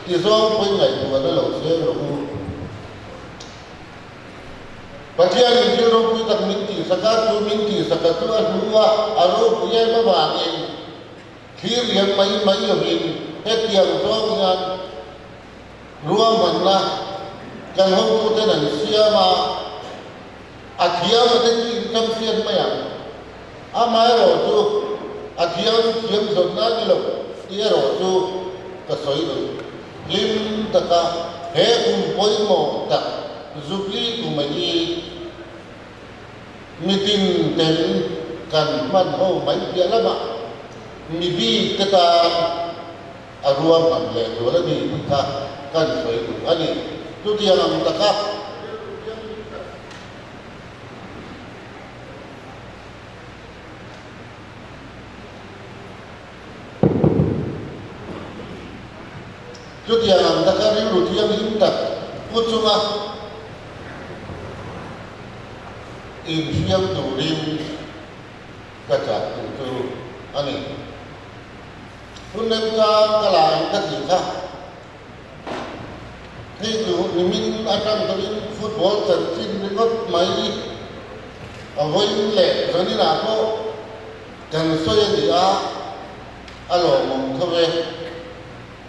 ti zawng pawhin ngaihtuahna lo siam rawh u. Pathianin thil ropui tak min tihsak a, chu min tihsak a chu a hnu a, a ropui em avangin thlir liam mai mai lovin hetiang zawng hian Ruahmanna Kan hotuten an siam a, a thiam a te chu in champion mai ang. Amaherawhchu a thiam thiam zawnna a ni lo tih erawh chu ka sawi duh. Hlim taka he kum pawimawh tak Jubilee kum a hi mitin ten kan hman ho mai piah lamah mi bik te tan a ruahman leh zual a ni tih kha kan sawi duh a ni. Chutiang ang taka. Chutiang ang taka rilru thianghlim tak pu chunga inhriam turin ka chah duh chu a ni. Hun remchang ka la ang ka tih kha. Hei chu nimin atang tawhin football chanchin ringawt mai a vawiin leh zaninah pawh kan sawi a ni a, a lawmawm tho e.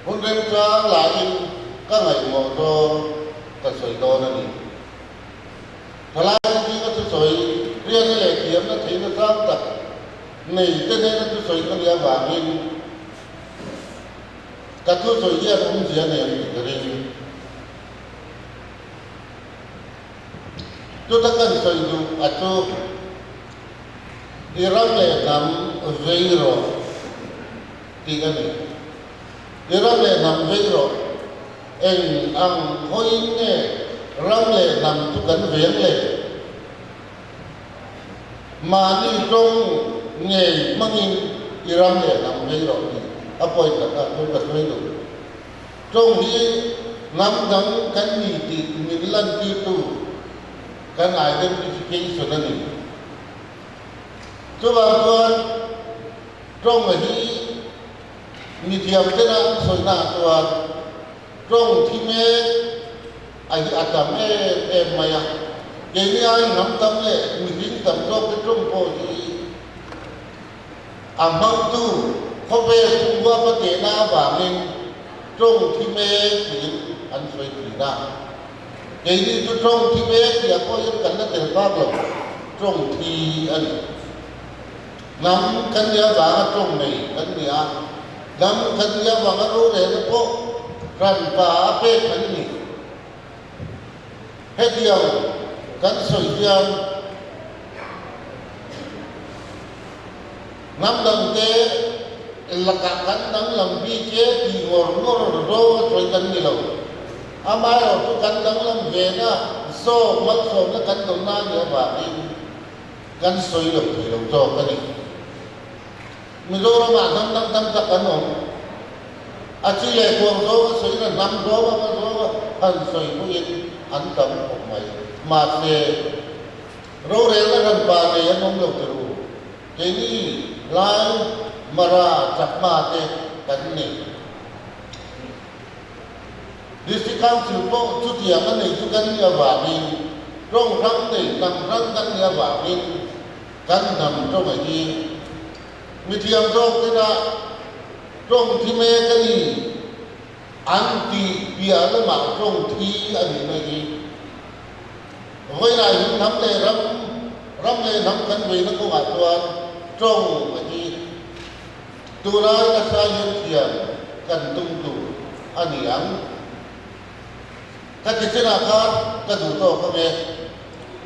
Hun remchang lahin ka ngaihmawh zawng ka sawi dawn a ni. Thalai te zinga thusawi riatna leh thiamna theihna sang tak nei te hnena thusawi ka nih avangin, Ka thusawi hian awmzia nei ang tih ka ring. Chuta kan sawi duh a chu i ram leh hnam vei rawh tih a ni. I ram leh hnam vei rawh. Eng ang hawiin nge ram leh hnam chu kan veng le? Mahni tawng ngei hmangin i ram leh hnam vei rawh tih a pawi tak ah chuan ka sawi duh. Tawng hi hnam dang kan ni tih min lantirtu kan identification a ni. Chuvang chuan tawng hi mithiam tena an sawina ah chuan tawng thi mek A hi a tam em em mai a, keini ai hnam tam leh mihring tam zawk te tawng pawh hi a hmangtu khawvel pumrua patehna avangin tawng thi mek tiin an sawi thin a. Keini chu tawng thi mek tih ah pawh hian kan la tel bak lo, tawng thi a ni. Hnam kan nih avanga tawng nei kan ni a. Hnam kan nia vanga rorelna pawh hranpa a pek an ni. Hetiang kan sawi hian hnam dangte lakah kan danglam bik e tih ngawr ngawr zawnga sawi kan ni lo. Amaherawhchu kan danglam vena zawk malsawmna kan dawnna a nih avangin kan sawi lo thei lo zawk a ni. Mizoramah hnam dang tam tak an awm. A chi leh kuang zawnga sawiin a hnam zawng anga zawnga han sawi pawhin an tam khawp mai. Mahse, rorelna hran pa nei an awm lo ti ru. Keini Lai, Mara, Chakma te kan ni. District Council pawh chutiang a nei chu kan nih avangin, tawng hrang nei hnam hrang kan nih avangin, Kan hnam tawng hi mithiam zawk tena tawng thi mek a ni an tih piah lamah tawng thi a nih na hi vawiinah hi hnam leh ram, ram leh hnam kan veina kawngah chuan tawng a hi tunai nasa hian thiam kan tum tur a ni ang. Ka ti chinah khan ka duh tawk ang e.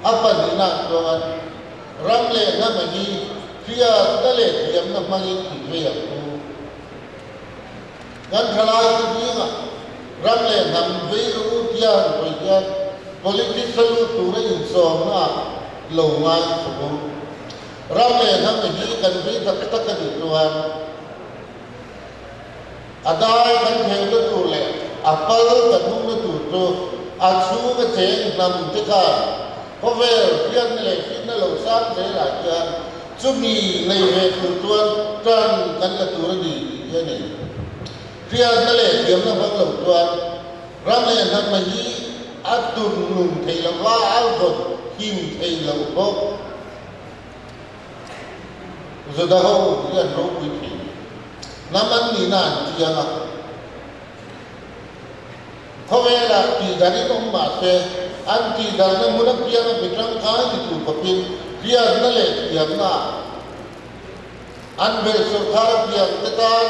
A pahnihna chuan ram leh hnam hi hriatna leh thiamna hmangin tih vei ang u. Kan thalai te zingah ram leh hnam vei ru tian hawi hian politics a lut tura insawmna ah lo ngai chhuk u. Ram leh hnam hi kan vei tak tak a nih chuan A dai kan theuhna tur leh a pal kan hungna tur chu a chhunga cheng hnam te khan khawvel hriatna leh hrinna lo sang zelah hian chumi nei ve tur chuan tan kan la tur a ni tih hi a ni. Hriatna leh thiamna hmang lo chuan ram leh hnamna hi a tun nung thei lo va, a vawn him thei lo bawk. Juda ho hi an ropui thin. Hnam an nihna an chiang a. Khawvelah tihdarhin awm mah se, an tihdarhna hmun apianga mi tangkai ni tur khawpin hriatna leh thiamna an belh sawrkar apiang te tan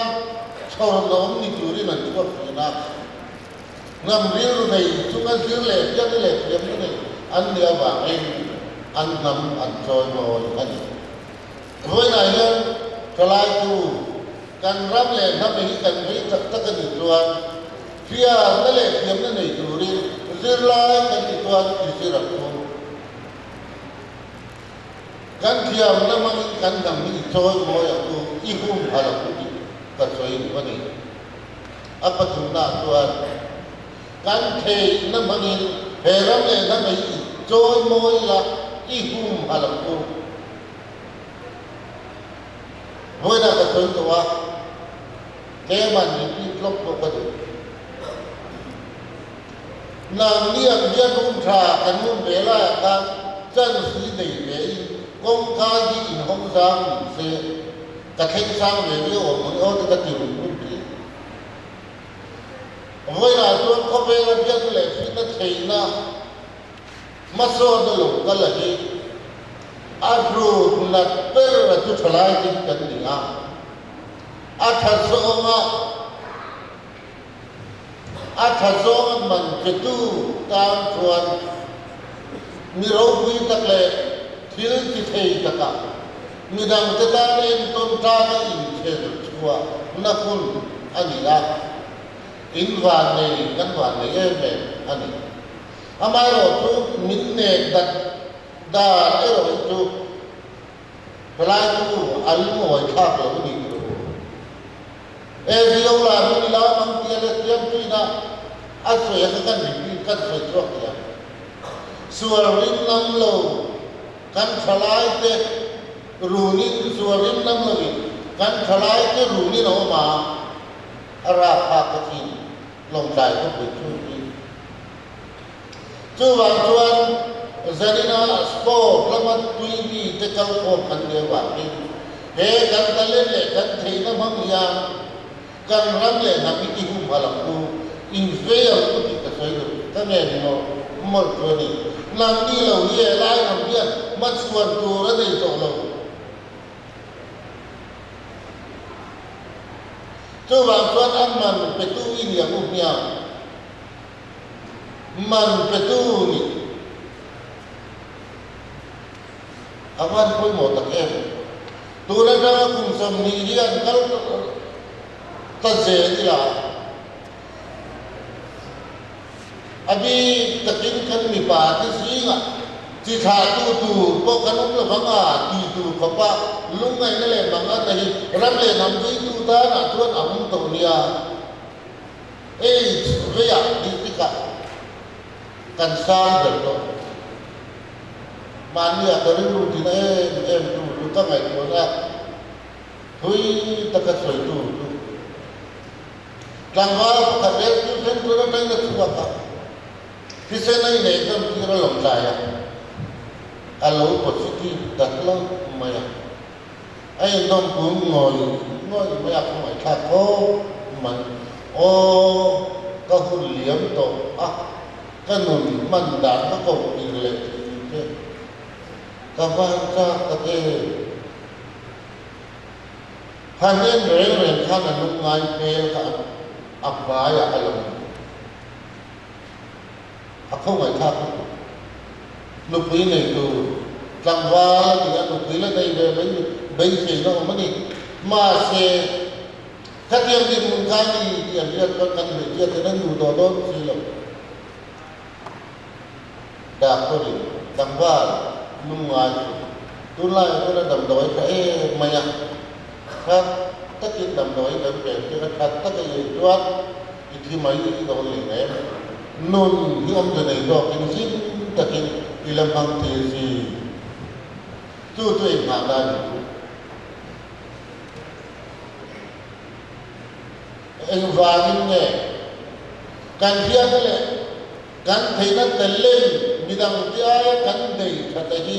chhawrna awm ni turin an chhuak thin a. Hnam rilru nei chunga zir leh hriatna leh thiamna nei an nih avangin an hnam an chawimawi a ni. Vawiinah hian thalaitu kan ram leh hnam hi kan vei tak tak a nih chuan hriatna leh thiamna nei turin zirlai kan ti chuan i zir ang u. Kan thiamna hmangin kan hnam hi i chawimawi ang u, i humhalh ang u tih ka sawi duh a ni. A pathumnaah chuan kan theihna hmangin he ram leh hnam hi i chawimawi ila, i humhalh ang u. Vawiinah ka sawi tawh a, tlema'n repeat lawk pawh ka duh. Nangni ang hian hun tha kan hun ve laiah khan chance hi nei ve in kawngka hi inhawng zang ni se ka thleng sang ve viau awm ang aw te ka ti rum rum thin. Vawiinah chuan khawvela biakna leh fihna theihna Hmasawn a lo kal a hi a hrut nat ber a chu thalai ding kan ni a, a tha zawnga a tha zawnga man petu tan chuan mi ropui tak leh thil ti thei takah midangte tan entawn tlaka inchher chhuah na hun a ni a, in vannei kan vannei em em a ni. Amaherawhchu min nek dat dan erawh hi chu helai chu a lungawi thlak lo a ni tih u. Ezio lah hi ni lam ang tia le siamtuina a sawi a kha kan repeat kan sawi chhuak thei ang. Sual rin lam lo kan thalai te runin sual rin lam loin kan thalai te runin a awm a, a rap phak a chin. Lawngtlai khawpui chu hi. Chuvang chuan zanina sport lama tui mi te kal khawm kan nih avangin he kan talent leh kan theihna hmang hian kan ram leh hnam hi ti humhalh ang u, invei ang u tih ka sawi duh. Ka ngen mawlh mawlh chu a ni. Nangni lo hi he lai hnam hian hmachhuan tur a nei tawh lo. Chuvang chuan a man petu i ni ang u hmiang. Man petu ni a van pawimawh tak em. Tun atanga kum 20 hian kal ta zel ila A bik takin kan mipa te zingah chi thlahtu tur pawh kan awm lo vang a, ti tur khawpa lungngaihna leh manganna hi ram leh hnam veitu tanah chuan a awm tawh nia. Aids veiah districtah kan sang ber tawh. Mahnia ka rilru tina em em tu chu ka ngaihtuahna thui taka sawitu chu. Tlangval pakhat rescue centre atangin a chhuak a, thisen a inei zawm tir a lawngtlai a, a lo positive ta hlauh mai a, a indawm kun ngawih ngawih mai a, khawngaihthlak khawp mai. Aw, ka hun liam tawh a, ka nun hman dan ka koh tir leh thin che, ka van chak tak em? Kha hnen reng reng khan a lungngai hmel kha a hmaiah a lo ni. A khawngaihthlak lutuk. Nupui nei tur tlangval a ni a, nupui la nei ve mai beiseina awm a ni. Mahse, khatiang dinhmun kha a ni tih an hriat chuan kan hmeichhia ten an duh tawh dawn si lo. Doctor-in tlangval lungngai chu tunlaiah chuan a damdawi tha em mai a, tha takin damdawi kan pek che kha tha taka i ei chuan i thi mai dawn leh em? Nun hi awmze nei zawkin hlim takin i la hmang thei a si. Chu chu inghah dan ni chu. Engvangin nge kan hriatna leh kan theihna tel in midang te aia kan nei tha te hi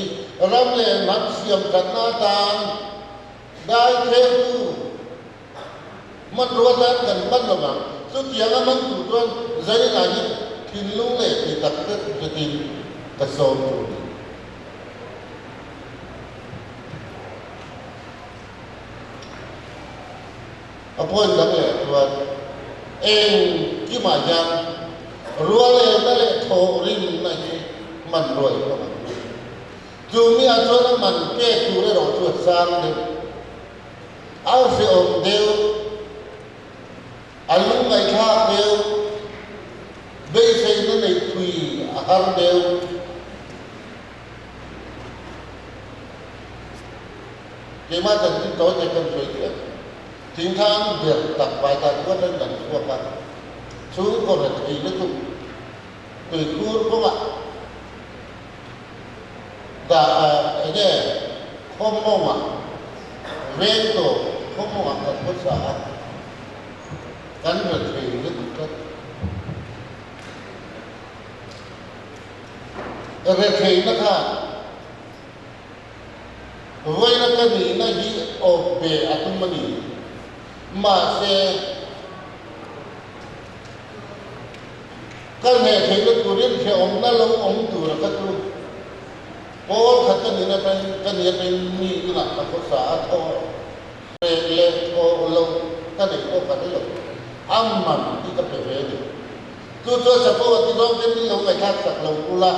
ram leh hnam siam thatna atan dai kheltu hmanrua tan kan hman lo vang. Chutiang a man tur chuan Zaina hi thinlung leh ti tak zet zetin ka sawm tur a ni. A point dang leh chuan engkimah hian rualelna leh thawhrimna hi hmanruai hlawm ang. Chu miah chuan a man pek tur erawh chu a sang deuh. A hrehawm deuh, a lungngaihthlak deuh, beiseina neih thui a har deuh. Keimah chanchin tawi te kan sawi thiam. Thingthang ber tak vai ta chu atangin kan chhuak a, chhungkaw rethei lutuk tuikhur kawngah dah eng nge khawmawngah veng tawh khawmawngah kan hmasa a, kan rethei lutuk tlat. Retheihna khan Vawiina ka nihna hi awp ve a tum a ni. Mahse, ka hneh theihna turin hrehawmna lo awm tura ka chu pawl khat ka nihna atangin ka nih atangin mi inah ka khawsa a thaw hreh leh thaw lo ka neih pawh ka hre lo. A man hi ka pe ve a ni. Chu chuan chapo a ti zawng ten min lo ngaihthlak sak lo ula,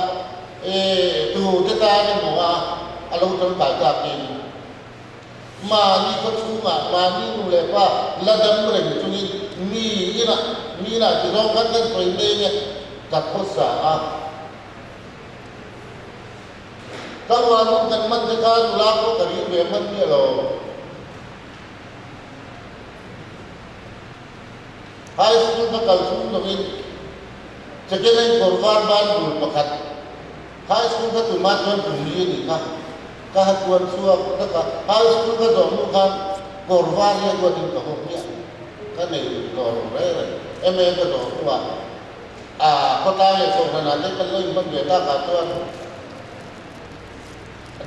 e tu te tan emaw a a lo tangkai takin mahni khaw chhungah mahni nu leh pa la dam reng chungin mi inah mi inah ti zawng khan kan sawi mai nge ka khawsa a. Tlangval nun kan man te kha nula pawh ka ring ve hman miah lo. High School ka kal chung lovin second hand kawr var ban bul pakhat High School ka tumah chuan kum li a nih kha. Ka ha tuan chhuak tak a, High School ka zawh hnu khan kawr var hi a duatin ka haw hmiah. Ka nei tawh lo reng reng. MA ka zawh hnuah a khawtlai leh kohhranah te kan lo inhman ve takah chuan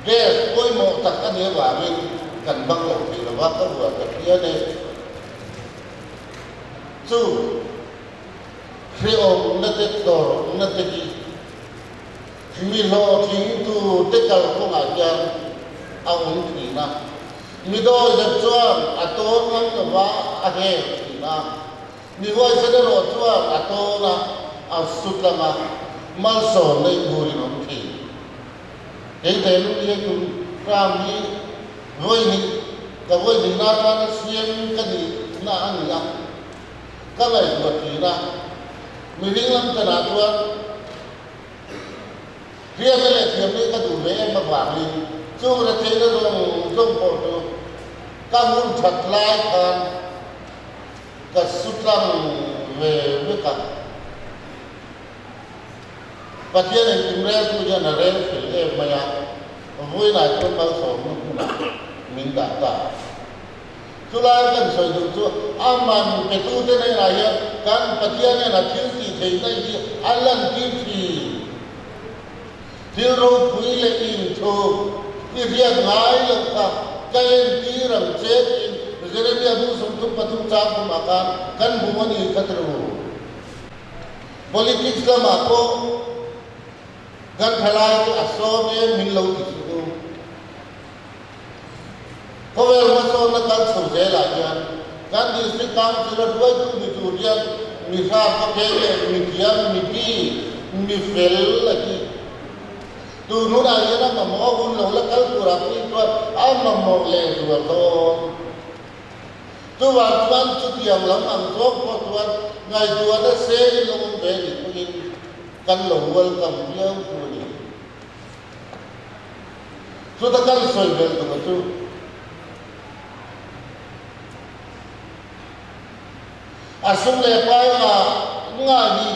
Dress pawimawh tak a nih avangin kan bang lo thei lo va, ka ruah ta phian e. Chu hrehawmna te tawrhna te hi mi hlawhtling tur te kalkawngah hian a awm thin a, mi dawizep chuan a tawn ngam lo va, a hel thin a, mi huaisen erawh chuan a tawn a, a sut lam a, malsawmna inburin awm thin. Kei te lu hi tum ram hi vawi hnih ka vawi hnihna atana siam ka nihna a ni a, ka ngaihtuah thin a. Mihring lam chanah chuan hriatna leh thiamna hi ka duh ve em avangin chung retheihna zawng zawng pawh chu ka hun that lai khan ka su tlang ve vek a. Pathian engkim reltu hian a rel fel em mai a, vawiinah chuan malsawmna hmunah min dah ta. Chulai kan sawi duh chu a man petute hnenah hian kan Pathian hian a thil tih theihna hi a lantir thin. Thil ropui leh inthup i hriat ngai loh kha ka entir ang che tiin Jeremia bu 33 chang thumah khan kan hmu a ni kha tru. Politics lamah pawh kan thalai te a sawm em min lo ti suh u. Khawvel hmasawnna kal chho zelah hian kan District Council a hruaitu ni tur hian mi hram ka pheng leh mi thiam, mi bi, mi fel a hi. Tun hunah hian a mamawh a hun lo la kal turah phei chuan a mamawh leh zual dawn. Chuvang chuan chutiang lam ang zawng pawh chuan ngaihtuahna se in lo awm ve nih pawhin kan lo welcome viau chu a ni. Chuta kan sawi belh tum a chu a sum leh pai ngah ngah hi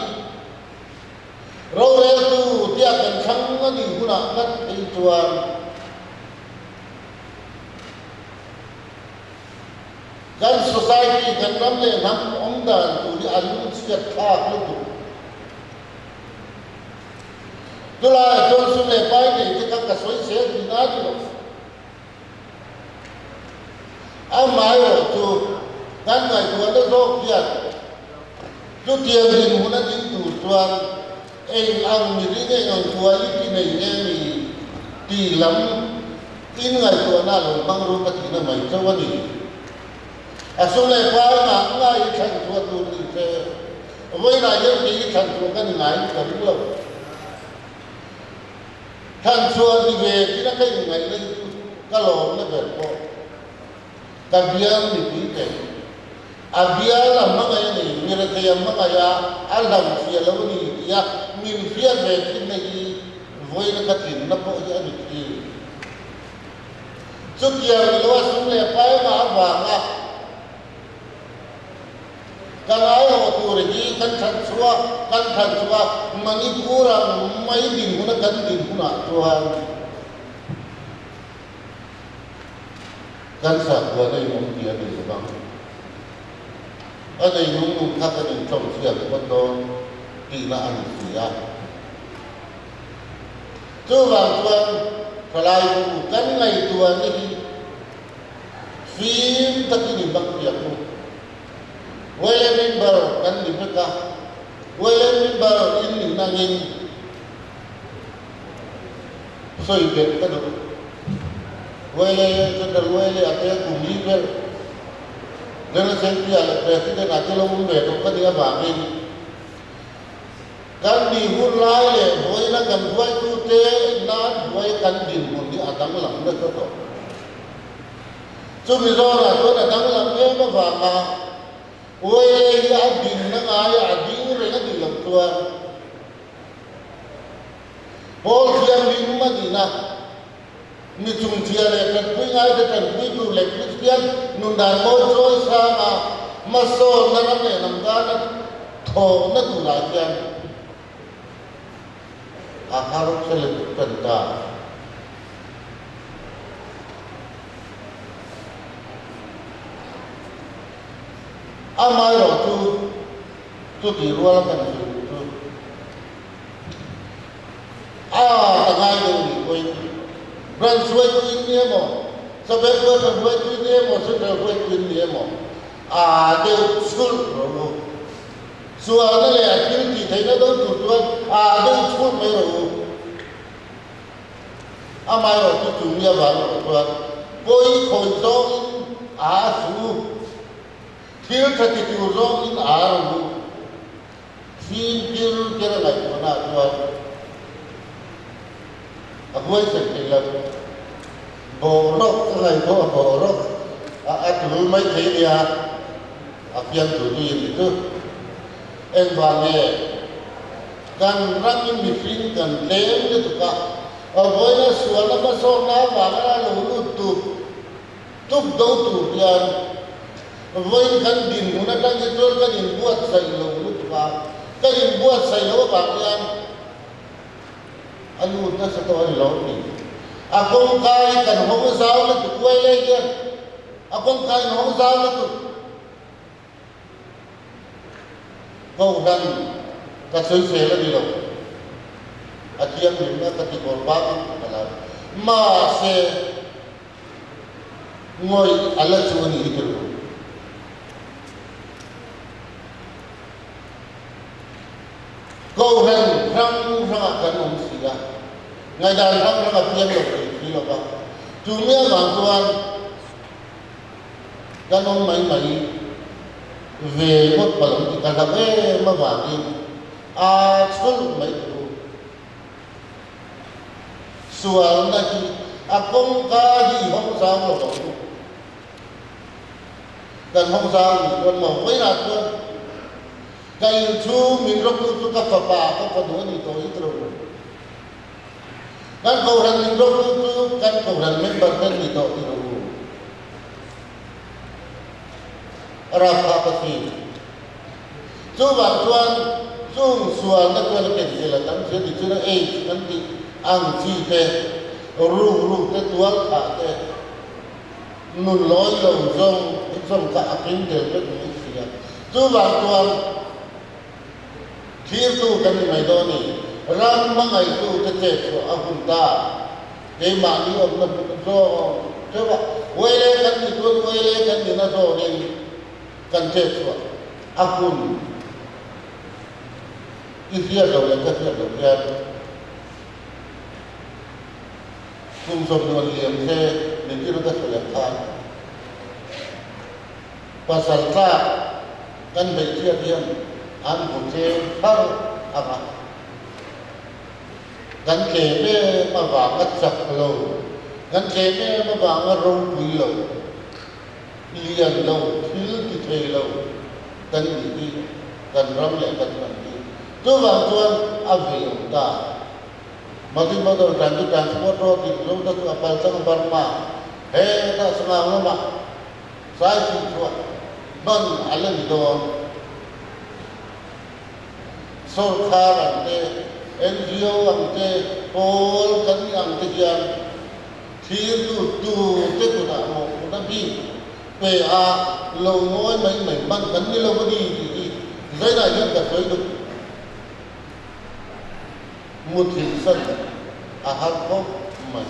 roreltu tia kan thlang a nih hunah ngat phei chuan Kan society, kan ram leh hnam awm dan tur hi a lungchhiat thlak lutuk. Chulaiah chuan sum leh pai nei te kha ka sawi sel tih na ni lo. Amaherawhchu kan ngaihtuahna zawk hian. Chutiang dinhmun a ding tur chuan eng ang miring eng ang quality nei nge ni tih lam in ngaihtuahna a lo hmang ru ka tihna mai chauh a ni. A sum leh pai ngah ngai i thlan chhuah tur ni se, vawiinah hian kei i thlan chhuah ka ni ngaiin ka ring lo. Thlan chhuah ni ve tina ka inngaihna hi chu ka lawmna ber pawh. Ka bial mipui te, a bial a hmangaih a ni, mi rethei a hmangaih a, a hlauhchhia lo a ni tia min hriat ve thinna hi vawiina ka tlinna pawh hi a ni thin. Chutiang ni loa sum leh paima avanga kan aiawh tur hi kan that chhuah, kan that chhuah Manipur ang mai dinhmuna kan dinhmunah chuan Kan sakhua nei awm tih a nei lo vang. A nei nung nung kha kan intawng chhiat phawt dawn tihna a ni si a. Chuvang chuan thalai bu kan ngaihtuahna hi fim takin i hmang piak u. Wele member kan ni vek a, wele member in nih nangin Sawi belh ka duh. Wele, General Wele a te kum li vel General Assembly ah leh President ah te lo awm ve tawh ka nih avangin kan nih hun lai leh vawiina kan hruaitute nan hruai kan dinhmun hi a danglam nasa tawh. Chumi zawnah chuan a danglam em avanga Wele hi a dinna ngaia a ding reng a nih loh chuan Paul thianghlim a nihna, mi chungchhia leh tanpui ngaite tanpui tur leh Kristian nun dan mawi chawi sanga hmasawnna ram leh hnam tana thawhna turah hian a har che leh tuk tan ta. Amaherawhchu, Chuti ruala kan sawi duh chu a ta ngai deuh nih pawhin branch hruaitu in ni emaw, sub-headquarter hruaitu in ni emaw, central hruaitu in ni emaw a deuh chhulh rawh u. Sualna leh a thil tih theihna do tur chuan a deuh chhulh mai rawh u. Amaherawhchu chu mi avang erawh chuan pawi khawih zawngin a su. Thil tha ti tur zawngin a rawn lut. Fim kir kir a ngaihtuahna ah chuan a huaisen thei lo. Boruak ka ngaihtuah a boruak a a tul mai thei nia a fiamtu tu in ti chu. Engvang nge kan ramin mihring kan tlem lutuk a, a vawiina sualna hmasawnna avanga lo lut tuk Tuk do tur hian vawiin kan dinhmun atang hi chuan kan inbuatsaih lo lutuk a, kan inbuatsaih loh avang hian a lut nasa tawh a ni lo ni. A kawngka hi kan hawng zau lutuk uai lei hian a kawngka in hawng zau lutuk. Kohhran ka sawisel a ni lo, a thianghlimna ka ti kawr bakin ka lo. Mahse. Ngawih a la chu a ni hi tirh u. Kohhran hrang hrangah kan awm si a, ngaihdan hrang hrang a piang lo thei si lo va, chu mi avang chuan kan awm mai mai ve ngawt palh ang tih ka hlauh em avangin a chhulh mai teh u. Sualna hi a kawngka hi i hawng zau lo ang u. Kan hawng zau nih chuan maw vawiinah chuan ka inchhung min rawktu chu ka fapa ka fanu a nih tawh hi tiro u. Kan kohhran min rawktu chu kan kohhran member te an ni tawh tiro u. A rapthlak a si. Chuvang chuan chung sualna chuan a ken zel a tam si a ti chuan AIDS kan tih ang chi te, ruk ruk te, tual thah te, nun lawi lo zawng zawng kha a keng tel vek mai si a. Chuvang chuan thlirtu kan ni mai dawn ni, ram hmangaihtu te chet chhuah a hun ta, keimahni awmna hmun zawng theuh a, uaile kan ni chuan uaile kan nina zawnin, Kan chet chhuah a hun I hriat loh leh ka hriat loh hian kum sawmhnuan liam se nitin ka sawi ang khan pasal tlak kan hmeichhia te hian an hmu tlem thar ang a, kan tlem em avanga chak lo, kan tlem em avanga ropui lo. Lian lo, thil ti thei lo kan nih hi kan ram leh kan hnam hi. Chuvang chuan a vei awm ta. Multi Modal Transit Transport Road in zo ta chu a pal chang Burma hetah Sangang lamah sai chih chhuah hman a la ni dawn. Sorkar ang te, NGO ang te, pawl kan nih ang te hian Thirtu tute kutah mawhphurhna bik pe a lo ngawi mai mai hman kan ni lo a ni tih hi zainah hian ka sawi duh. Muthilh san a har khawp mai.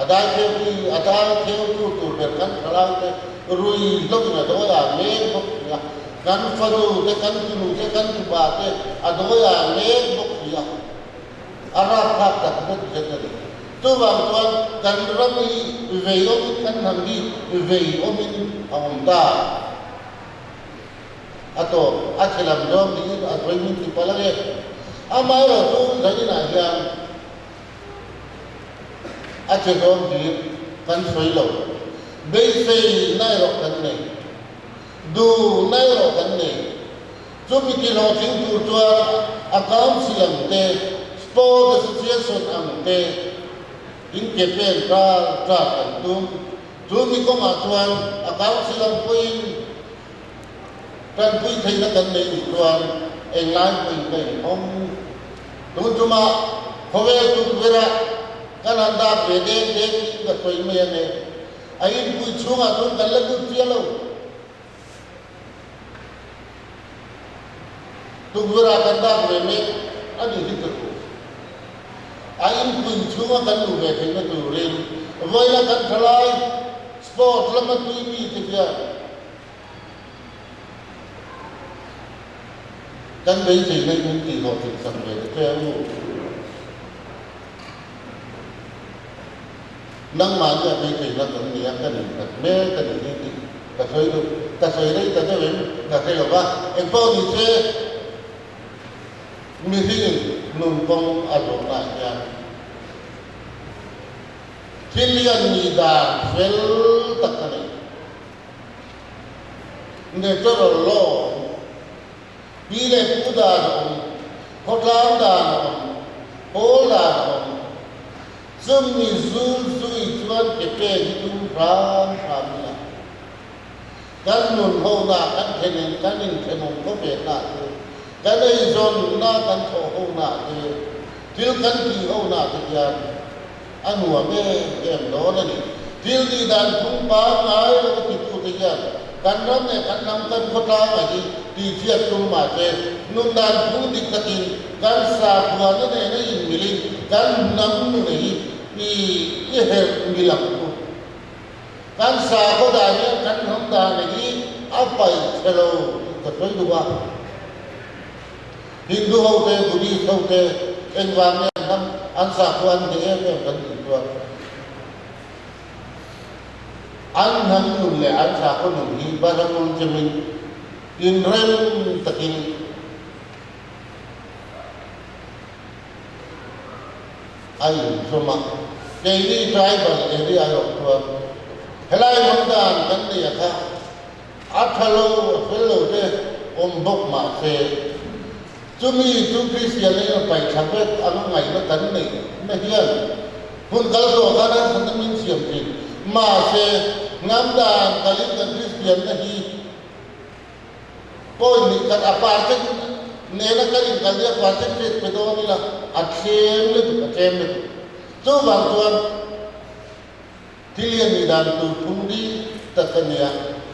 A dai theutu a dai theutu tur ber kan thalaite rui hlawkin a dawi ah mek bawk si a, kan fanu te, kan tunu te, kan tupa te a dawi ah mek bawk si a. A rapthlak tak zet zet a ni. Chuvang chuan kan ram hi vei awmin kan hnam hi vei awmin a awm ta. A tawp, a chhe lam zawng niin a sawi min ti palh ang e. Amaherawhchu zaninah hian a chhe zawng hlir kan sawi lo. Beisei na erawh kan nei. Duhna erawh kan nei. Chumi ti hlawhtling tur chuan a council ang te, sport association ang te in ke pen ral ral kan tum. Chumi kawngah chuan a council ang pawhin tanpui theihna kan nei nih chuan englai pawhin ka inhawng. Tun tumah khawvel tukverah kan han dak ve deng deng in ka sawi mai ang e. A inpui chhungah chuan kan la lut chiah lo. Tukverah kan dak ve mek a ni hi chu. A inpui chhunga kan luh ve theihna turin vawiina kan thalai sport lama tui mite hian kan beiseina hi min tihhlawhtlin sak ve ta che ang u. Nangmahni a beiseina kan ni a, kan innghat mek a ni hi tih ka sawi duh. Ka sawi rei ta deuh em ka hre lo va, engpawh ni se mihring nun kawng a zawhnaah hian thil lian nih dan fel tak a nei. Natural law Pi leh pu dan a awm, khawtlang dan a awm, pawl dan a awm. Chumi zul zui chuan ke pek hi tum hram hram ila. Kan nun hona kan thenin kan inthenawm khawpekna te, kan eizawnna kan thawh hona te, thil kan tih hona te hian a nuam em em dawn a ni. Thil tih dan phung pangngai lo a titute hian kan ram leh kan hnam kan khawtlangah hi tihchhiat tum mah se, nun dan phung dik takin kan sakhuana nena inmilin kan hnam nuna hi i i herh mil ang u. Kan sakhaw dan hian kan hnam dan hi a paih chhe lo tih ka sawi duh a. Hindu ho te, Buddhist ho te engvang nge an hnam an sakhua an hneh em em kan tih chuan an hnam nun leh an sakhua nun hi Baramul chemin inrem takin a inzawm a. Keini tribal area erawh chuan helai hmang dan kan nei a kha A tha lo, a fel lo te awm bawk mah se, chumi chu Kristian in a paih tha vek ang ngaihna kan neih na hian hun kal tawh khan an thatna min siam thin. Mahse, hnam dan kalin kan Kristian na hi point nih khat a percent nena kan inkal hi a percentage pe dawn ila a tlem lutuk, a tlem lutuk. Chuvang chuan. Thil hi a nih dan tur phung dik tak a nia,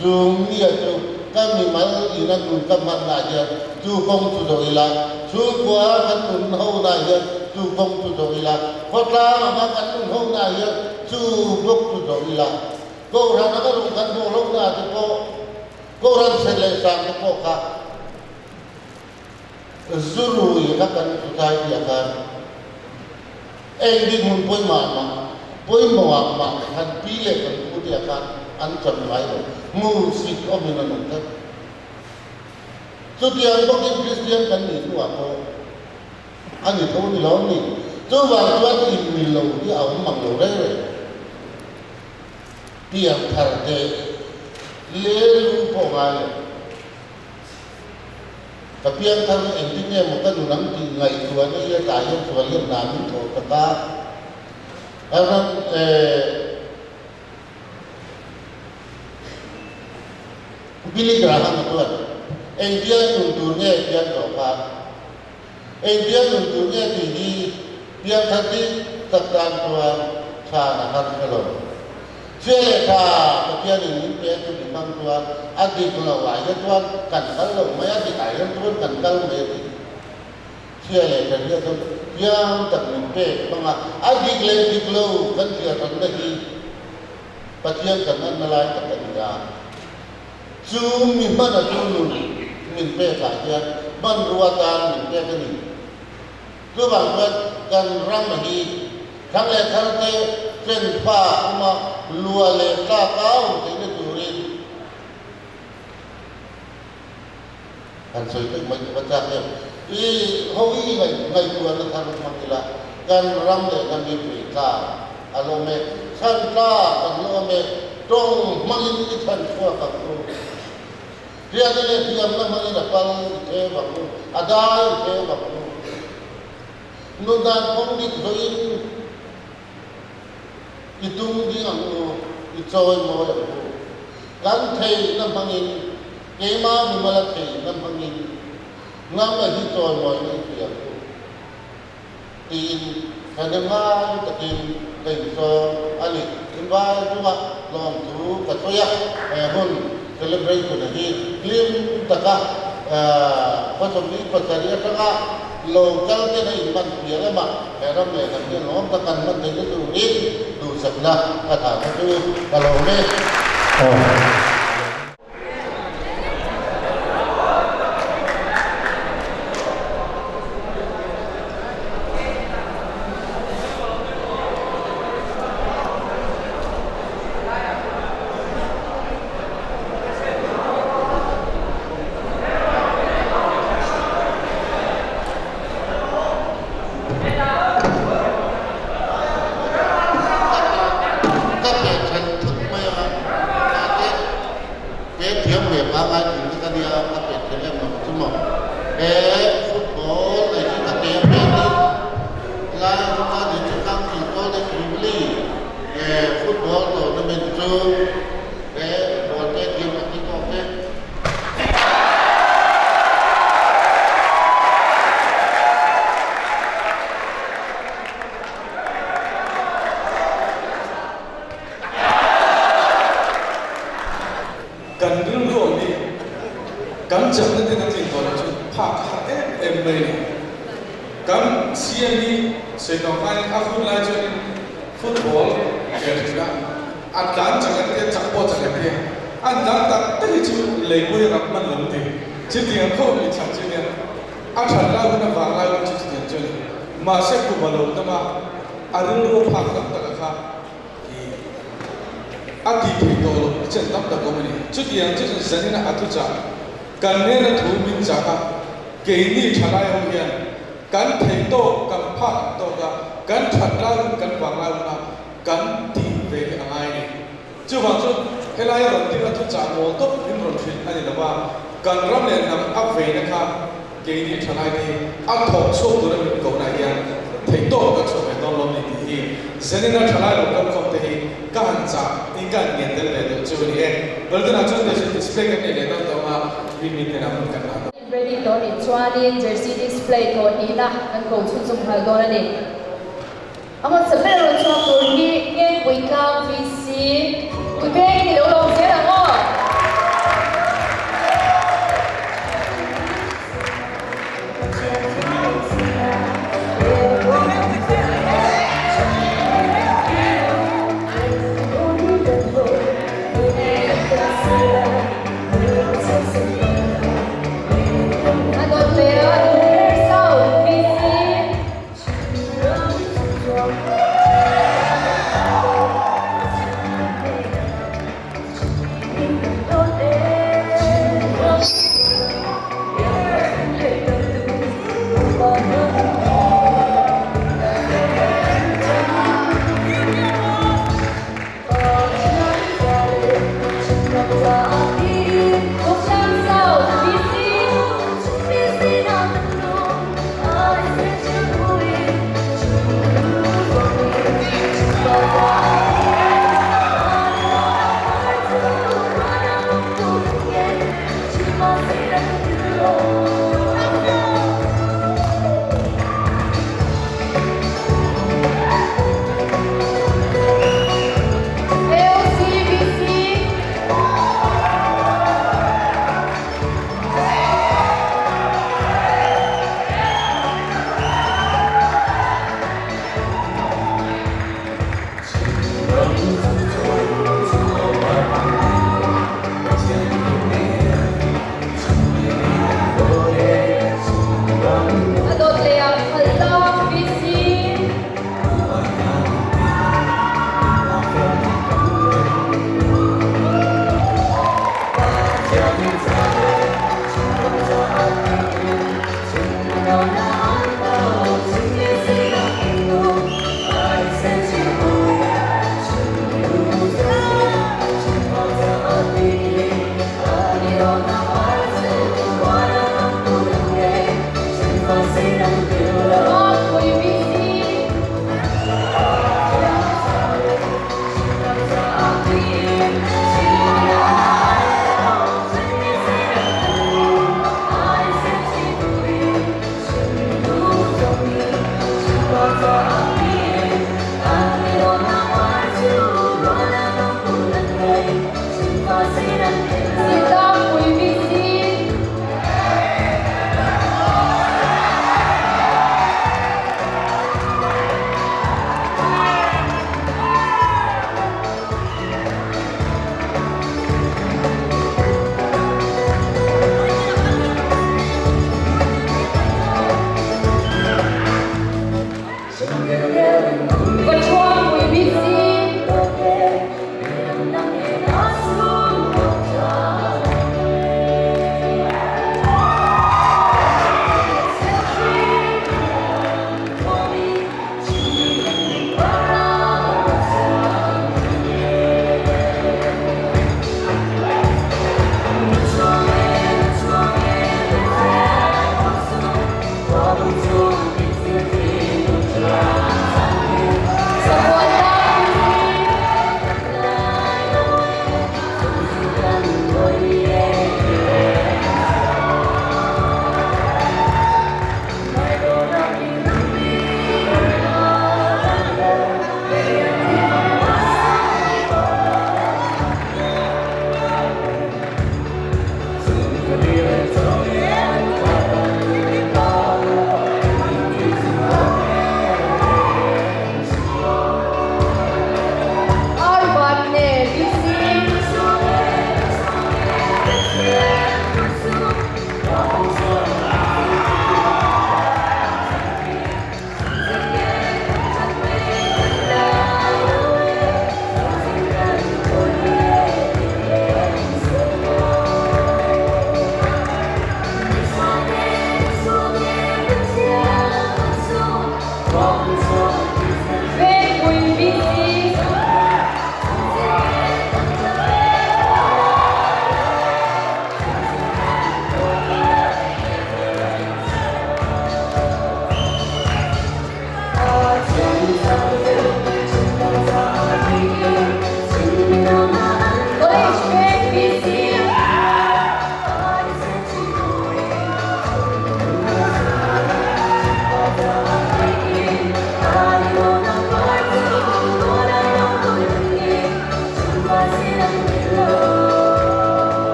chung nia chu ka mimal ina nun ka hmanna hian chu kawng chu zawh ila, chhungkua kan nun hona hian chu kawng chu zawh ila, khawtlang anga kan nun hona hian chu bawk chu zawh ila, Kohhran anga rung kan hmuh lohna te pawh, Kohhran chhe leh sang te pawh kha. Zu rui kha kan society ah khan eng dinhmun pawimah mah pawimawh ah mah kan pi leh kan pu te ah khan an cham ngai lo. Hmuhsit awmin an awm tlat. Chutiang bawkin Kristian kan nih hnuah pawh a ni tho ni lo ni. Chuvang chuan inmil lo hi a awm mang lo reng reng. Piang thar te le lu pawh ngai lo. Ka piang thar na engtin nge maw ka nun ang tih ngaihtuahna hi a tlai hian sual hian hna min thawh tak a. Ram eh Billy Graham-a chuan engtia nun tur nge pian tawh khan Engtia nun tur nge tih hi piangthar dik tak tan chuan chhan a har hre lo. Chhia leh tha Pathianin min pek chu mi hmang chuan a dik lo ah hian chuan kan kal lo mai, a dik ah hian chuan kan kal mai a ti. Chhia leh tha hian chuan piang tak min pek hmang a, a dik leh dik lo kan thliar hranna hi Pathian kan anna lai tak a ni a. Chu mi hmana chu nun min pekah hian hmanrua tan min pek a ni. Chuvang chuan kan ram hi thang leh thar te chen fa kuma lua leh tlak a awm theihna turin han sawi vek mai tur a chak em. I ho i ngaihtuahna thar hmang ila kan ram leh ram hi pui tlak a lawm e, chhan tlak kan lawm e, tawng hmangin i chhan chhuak ang u, hriatna leh thiamna hmangin a pal i theu ang u, a dai i theu ang u, nun dan kawng dik zawhin i tum ding ang u, i chawi mawi ang u, kan theihna hmangin, keimah mimala theihna hmangin hnam a hi chawi mawina i hria ang u. Tiin thahnem ngai takin ka insawn a ni. Invai chunga lawmthu ka sawi a, he hun celebration hi hlim taka 27 atanga lo kal ten a inman piah lamah he ram leh hnam hian lawm tak an hman theihna turin duhsakna ka thahna chu ka lawm e. Ka pe then thut mai a, mahse He thiam ve pangngai thin chu ka nia, ka pe thei em lo chu maw? He football lei chu ka ke a pek in lai atanga District Council Golden Jubilee he football tournament chu he ball te thiam a ti tawk e. Kan rilru ang hi kan chakna ten a tlin tawh loh chu phak a har em em mai lo. Kan CM hi sawi tawh khanin a hun lai chuanin football khel thin a, a tlan chak em tia chak pawh chak em tia an tlan tak tak hi chu leipui ram hman lo ti. Chutiang khawp mi chak chu nia a that lai hun a vang lai hun chu chutiang chu a ni. Mahse kum a lo tam a, a rilru a phak tam tak a kha. A tih theih tawh loh i chen tam tak awm a ni. Chutiang chu chuan zanina a thuchah kan nena thu min chak a, keini thalai ho hian kan theih tawk, kan phak ang tawk a, kan that lai hun, kan vang lai huna kan tih ve hi a ngai a ni. Chuvang chuan helai a rawn ding a thuchah mawl tawp min rawn hrilh a ni lo va, kan ram leh hnam a veina kha Keini thalai te hi a thawk chhuak tura min kohna hian theihtawp kan chhuak ve dawn lo ni tih hi Zenina thalai lo kal khawm te hi ka han chah in ka han ngen tel ve deuh chu a ni e. Baltunah chuan jersey display kan nei leh dawn tawh anga mi mi hnenah hmun kan lah dawn. Ready tawh nih chuanin jersey display tawh hnihna kan ko chhunzawm nghal dawn a ni. A hmasa ber rawn chhuak tur hi Ngengpui Tlang VC Pui Veng i lo lawm zel ang aw. A dawt leh a.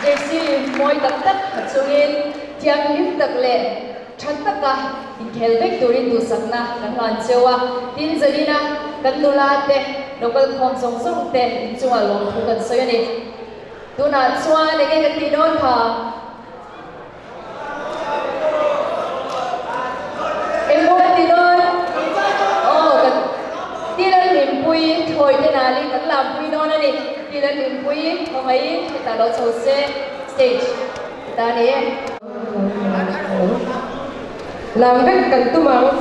Jersey mawi tak tak ha chungin thianghlim tak leh tha taka inkhel vek turin duhsakna kan hlan cheu a. Tin, zanina kan nula te, local khawm zawng zawng te inchungah lawmthu kan sawi a ni. Tunah chuan enge kan tih dawn kha? Engmaw kan ti dawn? Aw, kan Tila Hlimpui thawi te nalin kan lampui dawn a ni. Tila Hlimpui khawngaihin hetah lo chho se stage ta ni e. Lam vek kan tum ang.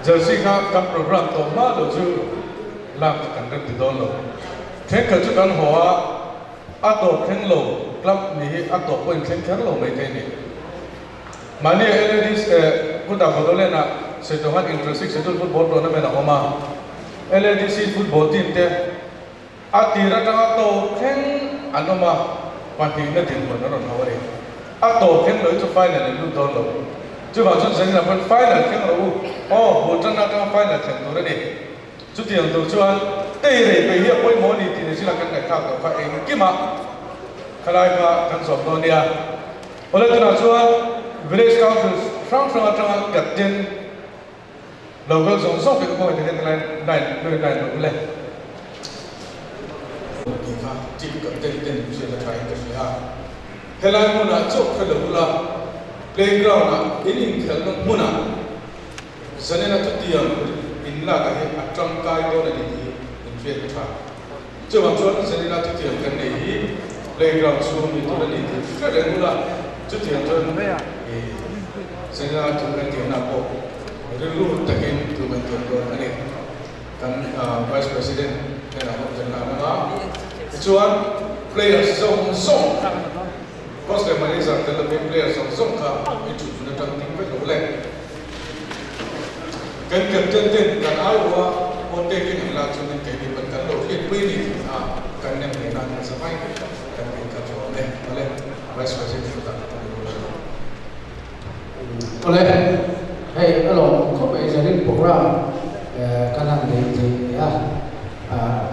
Jersey kha kan program tawh hma lo chu lak chu kan rem ti dawn lo. Thenkhat chu kan haw a, a tawp thleng lo club ni hi a tawp pawh inthleng kher lo mai thei a ni. Mahni a LADC kutah Bodoland ah Setohan Inter-Sikh Schedule Football Tournament a awm a, LADC football team te a tir atanga tawp thleng an awm a, pahnihna dinhmun a rawn hau a ni. A tawp thleng lo hi chu final in lut dawn lo. Chuvang chuan zanin ah pawn final thleng rawh u. Aw, bul tanna atanga final thleng tur a ni. Chutiang tur chuan tei rei peih hi a pawimawh a ni tih ni zila kan ngaihthlak loh kha engkimah khalai kha kan zawm dawn nia. Awle tunah chuan Village Council hrang hrang atanga captain local zawng zawng te khawngaih takin line line line line rawh u le. Tih kha team captain ten hriat a tha in ka hria. Helai hmunah chauh kha lo ula, playground ah in inkhelhna hmunah Zanena chutiang in lak ah hian a tangkai dawn a ni tih in hriat a tha. Chuvang chuan Zanena chutiang kan nei hi playground chhung ni tur a ni tih hre reng ula, chutiang chuan Zanena thu kan tiamna pawh rilru takin thu kan tiam dawn a ni. Kan Vice President hnenah pawh kan hlan ang a, tichuan players zawng zawng, coach leh manager tel lovin players zawng zawng kha i thut hmun atang ding vek lo le. Kan captain ten kan aiawha aw taking an lak chuanin keini pawn kan lo hriatpui a ni tih kha kan nem hle nan kan sa mai kan tih kha chu awm e. Awle, Vice President chu tak a ni dawn lo. Awle, hei a lawm khawp mai zanin program kan han nei thei ni a,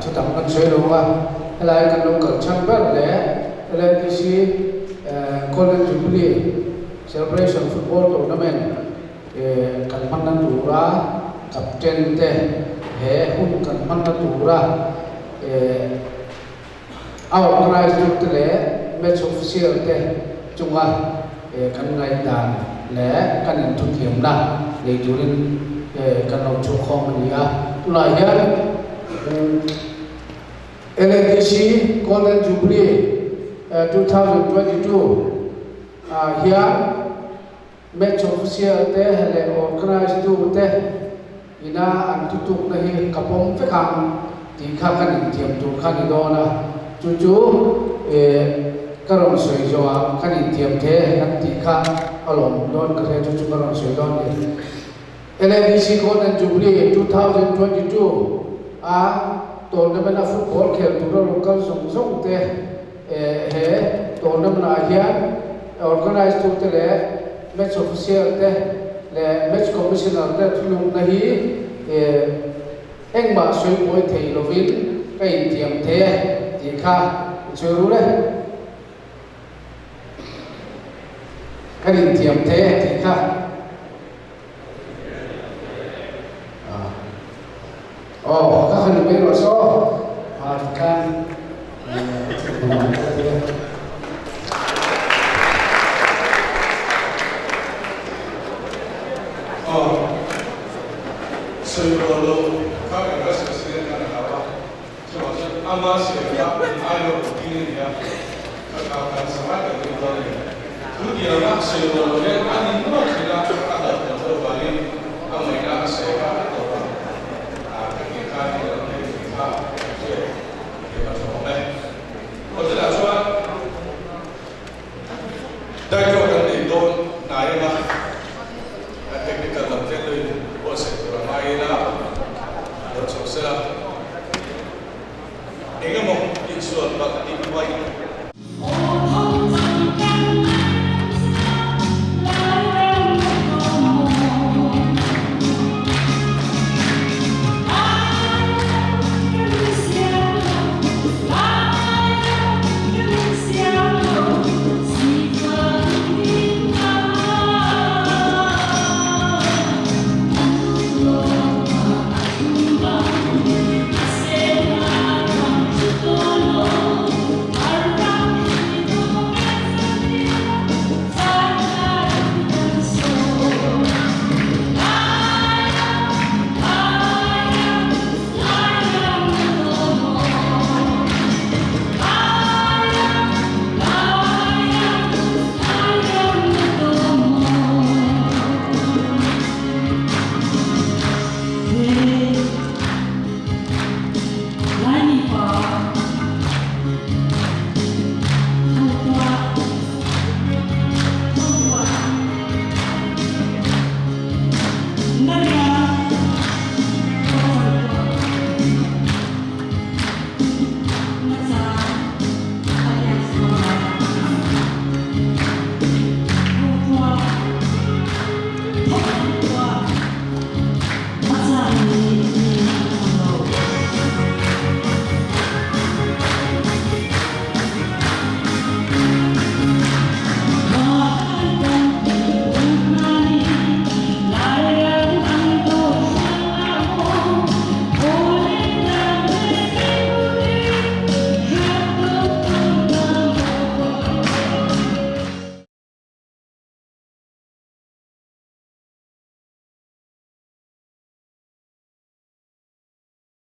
chutang kan sawi lo a, helai kan lo kal chhan ber leh LADC Golden Jubilee Celebration Football Tournament kan hmanna tura captain te he hun kan hmanna tura a organise tu te leh match official te chunga kan ngaihdan leh kan inthuthiamna nei turin kan lo chhuak khawm a ni a. Tunah hian LADC Golden Jubilee 2022 ah hian match official te leh organise tu te ina an tutukna hi ka pawm vek ang tih kha kan intiam tur kha ni dawn a, chu chu ka rawn sawi zawhah kan intiam the kan tih kha a lawm dawn ka hria chu chu ka rawn sawi dawn a ni. LADC Golden Jubilee 2022 a tournament a football khel tura rawn kal zawng zawng te He tournament ah hian organise tute leh match official te leh match commissioner te thulukna hi engmah sawi buai thei lovin ka intiam thei e tih kha i chhui ru le. Kan intiam thei e tih kha. Aw ka han ni mai rawh se aw. Tikhan Aw sawi rual lo kha kan vice president khan a hlau a, chuvang chuan ama sawi kha ailo routine a ni a, ka kha kan samai kan tum dawn a ni. Thu tianga sawi rual lo hian a ni nual thin a, a hlauhthawn deuh vangin a ngaihna a sawi kha a tawp a, ka tih khan i lo hre tih kha ka hriat thiam a tha awm e. Hotel ah chuan Daitro.